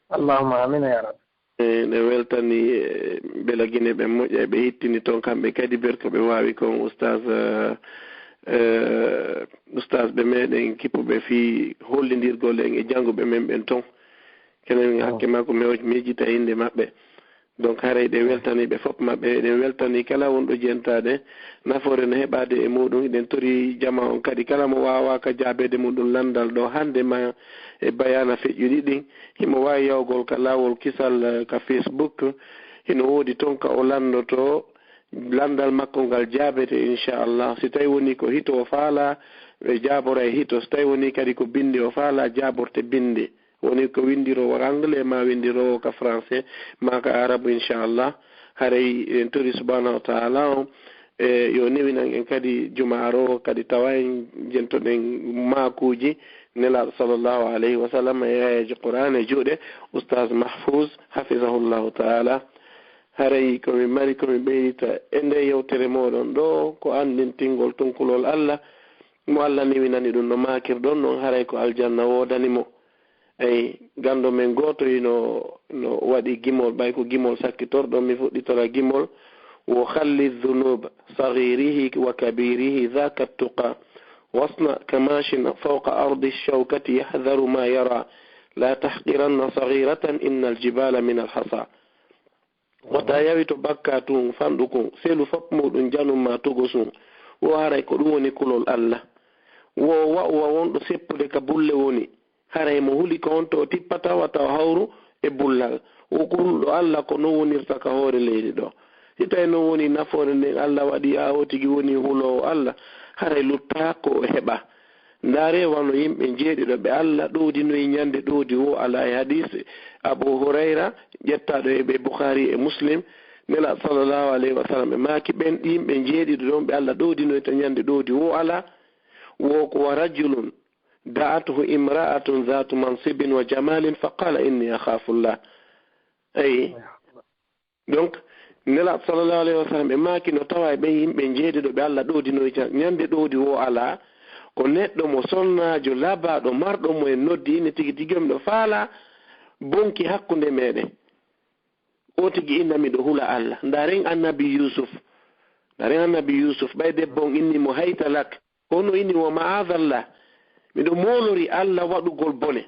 Allahumma amin ya rabbi. E, ne weltani, e, Bela Gine ɓe moƴƴa, ɓe hittini toon kamɓe kadi ber ko ɓe waawi kon, Oustaz, e, e, Oustaz ɓe meɗen kippuɓe fii hollindirgol en e jannguɓe men ɓen toon. Kenen hakke makko mi hoj-, mi yejjita innde maɓɓe. Donc haray ɗe weltani ɓe fof maɓɓe, eɗen weltani kala wonɗo jentaade, nafoore no heɓaade e muɗum. Eɗen tori jama on kadi, kala mo waawaaka jaabeede muɗum lanndal ɗo hannde ma e bayaana feƴƴuɗi ɗin, himo waawi yawgol ka laawol kisal, eh, ka Facebook, hino woodi toon ka o lanndoto lanndal makko ngal jaabete, inchallah. Si tawi woni ko hito o faala, ɓe jaaboray hito. Si tawi woni kadi ko binndi o faala, jaaborte binndi. Woni ko winndiroowo anglais, ma winndiroowo ka français, ma ka arabu, inchallah. Haray en tori subhanahu wa ta'ala on, e, yo newinan en kadi juma aroowo kadi tawa en jentoɗen maakuuji Nelaaɗo sallallahu alayhi wa sallam e aayeeje Qur'aan e juuɗe Oustaz Mahfouz, hafizahullahu ta'ala. Haray ko min mari ko min ɓeydita e nde yewtere mooɗon ɗo, ko anndintingol tonkulol Allah, mo Allah newinani ɗum no maakirɗon non, haray ko aljanna woodani mo. Eyi, ganndo men gooto hino, no waɗi gimol, ɓay ko gimol sakkitorɗo, mi fuɗɗitora gimol. وخل الذنوب صغيره وكبيره ذاك التقى. واصنع كماش فوق أرض الشوكة يحذر ما يرى. لا تحقرن صغيرة إن الجبال من الحصى. Wota yawito bakkaatu fanɗu kun, selu fof muɗum janum ma togosun. Wo haray ko ɗum woni kulol Allah. Wo wa'uwa wonɗo seppude ka bulle woni. Haray mo huli ko on to tippata wata o hawru e bullal. Wo ko hulɗo Allah ko non wonirta ka hoore leydi ɗo. Si tawi non woni nafoore nden Allah waɗi a o tigi woni huloowo Allah, haray lutta ko o heɓa. Ndaaree wano yimɓe njeeɗiɗo ɓe Allah ɗowdinoyi ñande ɗowdi woo alaa e hadiis Abu Hurayra, ƴettaaɗo e ɓe Bukhari e Muslim, Nelaaɗo sallallahu alayhi wa sallam ɓe maaki, ɓen yimɓe njeeɗiɗo ɗon ɓe Allah ɗowdinoyta ñande ɗowdi woo alaa, woo ko ورجل دعته امرأة ذات منصب وجمال فقال إني أخاف الله. Eyi. Donc, Nelaaɗo sallallahu alayhi wa sallam ɓe maaki no tawa e ɓen yimɓe njeeɗiɗo ɓe Allah ɗowdinoyta ñande ɗowdi woo alaa, ko neɗɗo mo sonnaajo labaaɗo marɗo mo en noddi ine tigi tigi, miɗo faala bonki hakkunde meɗen. O tigi inna miɗo hula Allah. Ndaaren annabi Yusuf. Ndaaren annabi Yusuf, ɓay debbo on inni mo hayta lak. Kono inni wo ma'adallah. Miɗo moolori Allah waɗugol bone.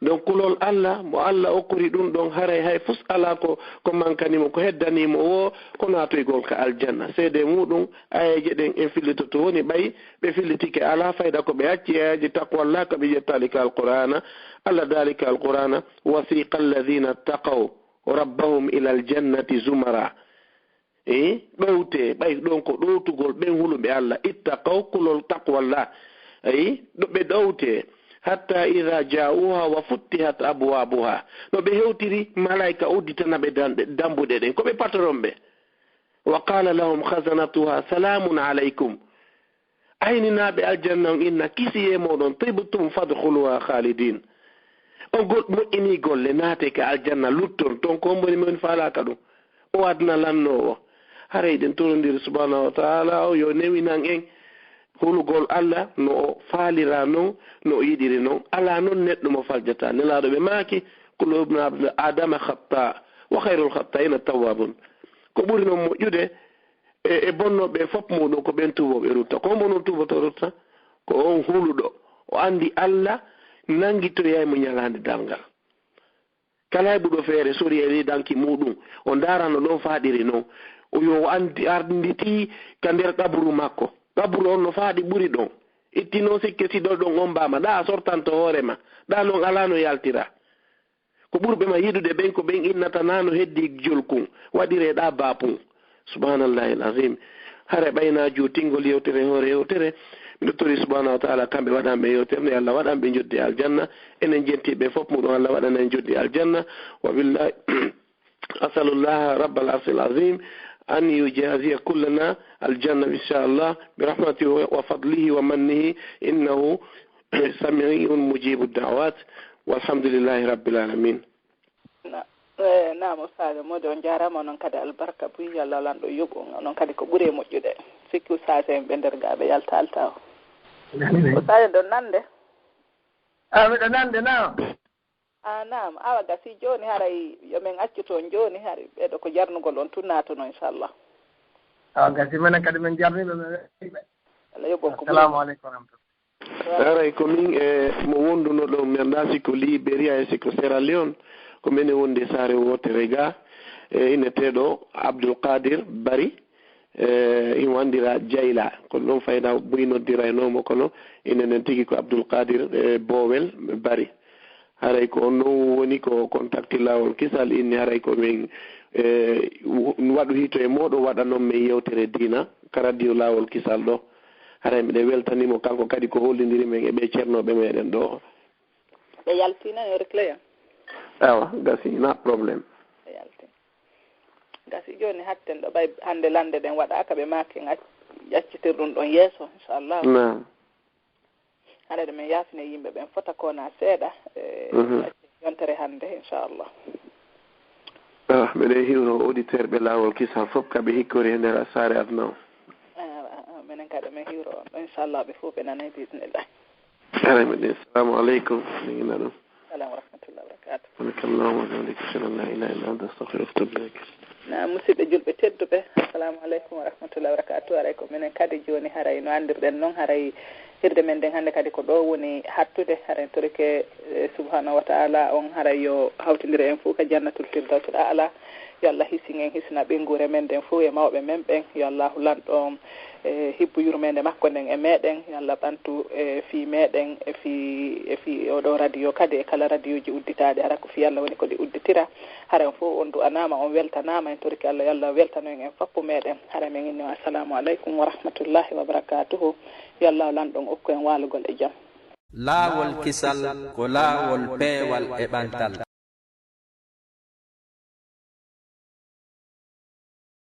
Donc kulol Allah, mo Allah okkori ɗum ɗon, haray hay fus alaa ko, ko mankani mo, ko heddani mo wo, ko naatoygol ka aljanna. Seede muɗum, aayeeje ɗen en fillitoto woni ɓay ɓe fillitike alaa fayda ko ɓe acci e aayeeje taqwallah ka ɓe ƴettaali ka Alqur'aana. Allah daali ka Alqur'aana, وسيق الذين اتقوا ربهم إلى الجنة زمرا. E, ɗowte, ɓay ɗon ko ɗowtugol ɓen huluɓe Allah, ittaqaw, kulol taqwallah. Eyi, ɗo ɓe ɗowte, حتى إذا جاءوها وفتحت أبوابها. No ɓe hewtiri, malaika udditana ɓe dan-, dambuɗe ɗen. Ko ɓe patron ɓe. وقال لهم خزنتها سلام عليكم. Ayninaaɓe aljanna on inna kisiyee mooɗon, طبتم فادخلوها خالدين. On gol-, moƴƴinii golle, naatee ka aljanna, lutton ton, ko on boni mo en faalaaka ɗum. O aduna lannoowo. Haray ɗen torondiri subhanahu wa ta'ala o yo newinan en hulugol Allah no o faalira non, no o yiɗiri non. Alaa non neɗɗo mo faljata. Nelaaɗo ɓe maaki, كل ابن آدم خطاء وخير الخطائين التوابون. Ko ɓuri non moƴƴude e, e bonnooɓe ɓe fof muɗum ko ɓen tuubooɓe rutta. Ko on bonol tuuboto rutta? Ko on huluɗo. O anndi Allah nanngitoyay mo ñalaande darngal. Kala heɓuɗo feere sori e riidanki muɗum, o ndaara no ɗon faaɗiri non. O yo o anndi, arditii ka nder qaburu makko. Qaburu on no faaɗi ɓuri ɗon. Itti non sikke si ɗo ɗon ombaama. Ɗa a sortanto hoore ma. Ɗa non alaa no yaltira. Ko ɓurɓe ma yiɗude ɓen ko ɓen innata na no heddi jolkun, waɗiree ɗa baapun. Subhanallahi al-azim. Hare ɓayna juutingol yewtere hoore yewtere. Miɗo tori subhanahu wa ta'ala kamɓe waɗanɓe yewtere nde, Allah waɗanɓe joddi aljanna. Enen jentiɓe fof muɗum Allah waɗana en joddi aljanna. Wa billahi, asalullah rabbal arsil azim an yujaziya kullana aljanna inchallah bi rahmatihi wa fadlihi wa mannihi innahu samiun mujibu da'wat. Walhamdulillahi rabbil alamin. Na-, eh, naam, Ustaaza Moodi, on njaaraama, onon kadi albarka buy, Yalla Lanɗo yoɓu on, onon kadi ko ɓuri e moƴƴude. Sikki Ustaaza en ɓe nder gaa ɓe yaltaali taw. Ko tawi ɗon nande? A miɗo nande, naam. A naam, awa gasi jooni, haray yo men accu toon jooni, hari ɓeɗo ko jarnugol on tun naatono, inchallah. Awa gasi, menen kadi men jarniɓe, men weltiɓe. Allah yoɓ on ko. Assalamu aleykum wa rahmatullah. Haray ko min e mo wonduno ɗon, mi anndaa si ko Liberia e si ko Sierra Leone, ko menen wondi e saare wootere ga, e inneteeɗo Abdul Qadir Bari, e himo anndira Jayla, ko ɗon fayda buy noddirayno mo, kono ine nen tigi ko Abdul Qadir, e Bowel Bari. Haray ko on non woni ko contact Laawol Kisal inni, haray ko min, e, w-, waɗu hito e mooɗon, waɗanon men yewtere diina ka radio Laawol Kisal ɗo. Haray miɗen weltani mo kanko kadi ko hollindiri men e ɓee ceernooɓe meɗen ɗo. Ɓe yalti nan, yo reclé ya. Awa, gasi, na problème. Ɓe yalti. Gasi jooni hatten ɗo ɓay hannde lande ɗen waɗaaka, ɓe maaki en ac-, accitir ɗum ɗon yeeso, inchallah. Naam. Haɗa ɗum en yaafine yimɓe ɓen fota ko na seeɗa, e, Mhm. yontere hannde, inchallah. Ah, miɗen hiwro auditeur ɓe Laawol Kisal fof, ka ɓe hikkori e nder saare aduna o. Ah, ah, ah, minen kadi men hiwro on ɗo, inchallah, ɓe fof ɓe nanay, biismillah. Aray, miɗen, salamu aleykum. Min ina ɗum. Salam wa rahmatullah wa barakatuh. Subhanakallahumma wa bihamdika, ashhadu an la ilaha illa anta, astaghfiruka wa atubu ilayk. Na musidɓe julɓe tedduɓe, assalamu aleykum wa rahmatullahi wa barakatuh. Haray ko minen kadi jooni, haray no anndirɗen noon, haray hirde men nden hannde kadi ko ɗo woni hattude. Haray torike, eh, subhanahu wa ta'ala on haray yo hawtindire en fof ka jannatul firdawsul a'la. Yo Allah hisin en, hisina ɓeynguure men nden fof e mawɓe men ɓen. Yo Allahu lanɗo on e hibbo yurmeende makko nden e meɗen, yo Allah ɓantu e fii meɗen, e fii, e fii oɗo radio kadi, e kala radioji udditaaɗi, hara ko fii Allah woni ko ɗi udditira. Hara on fof on du'anaama, on weltanaama, en torike Allah, yo Allah weltano en, en fappu meɗen. Hara men inni on, assalamu aleykum wa rahmatullahi wa barakatuhu. Yo Allah lanɗo on okku en waalugol e jam. Laawol kisal ko laawol peewal e ɓantal.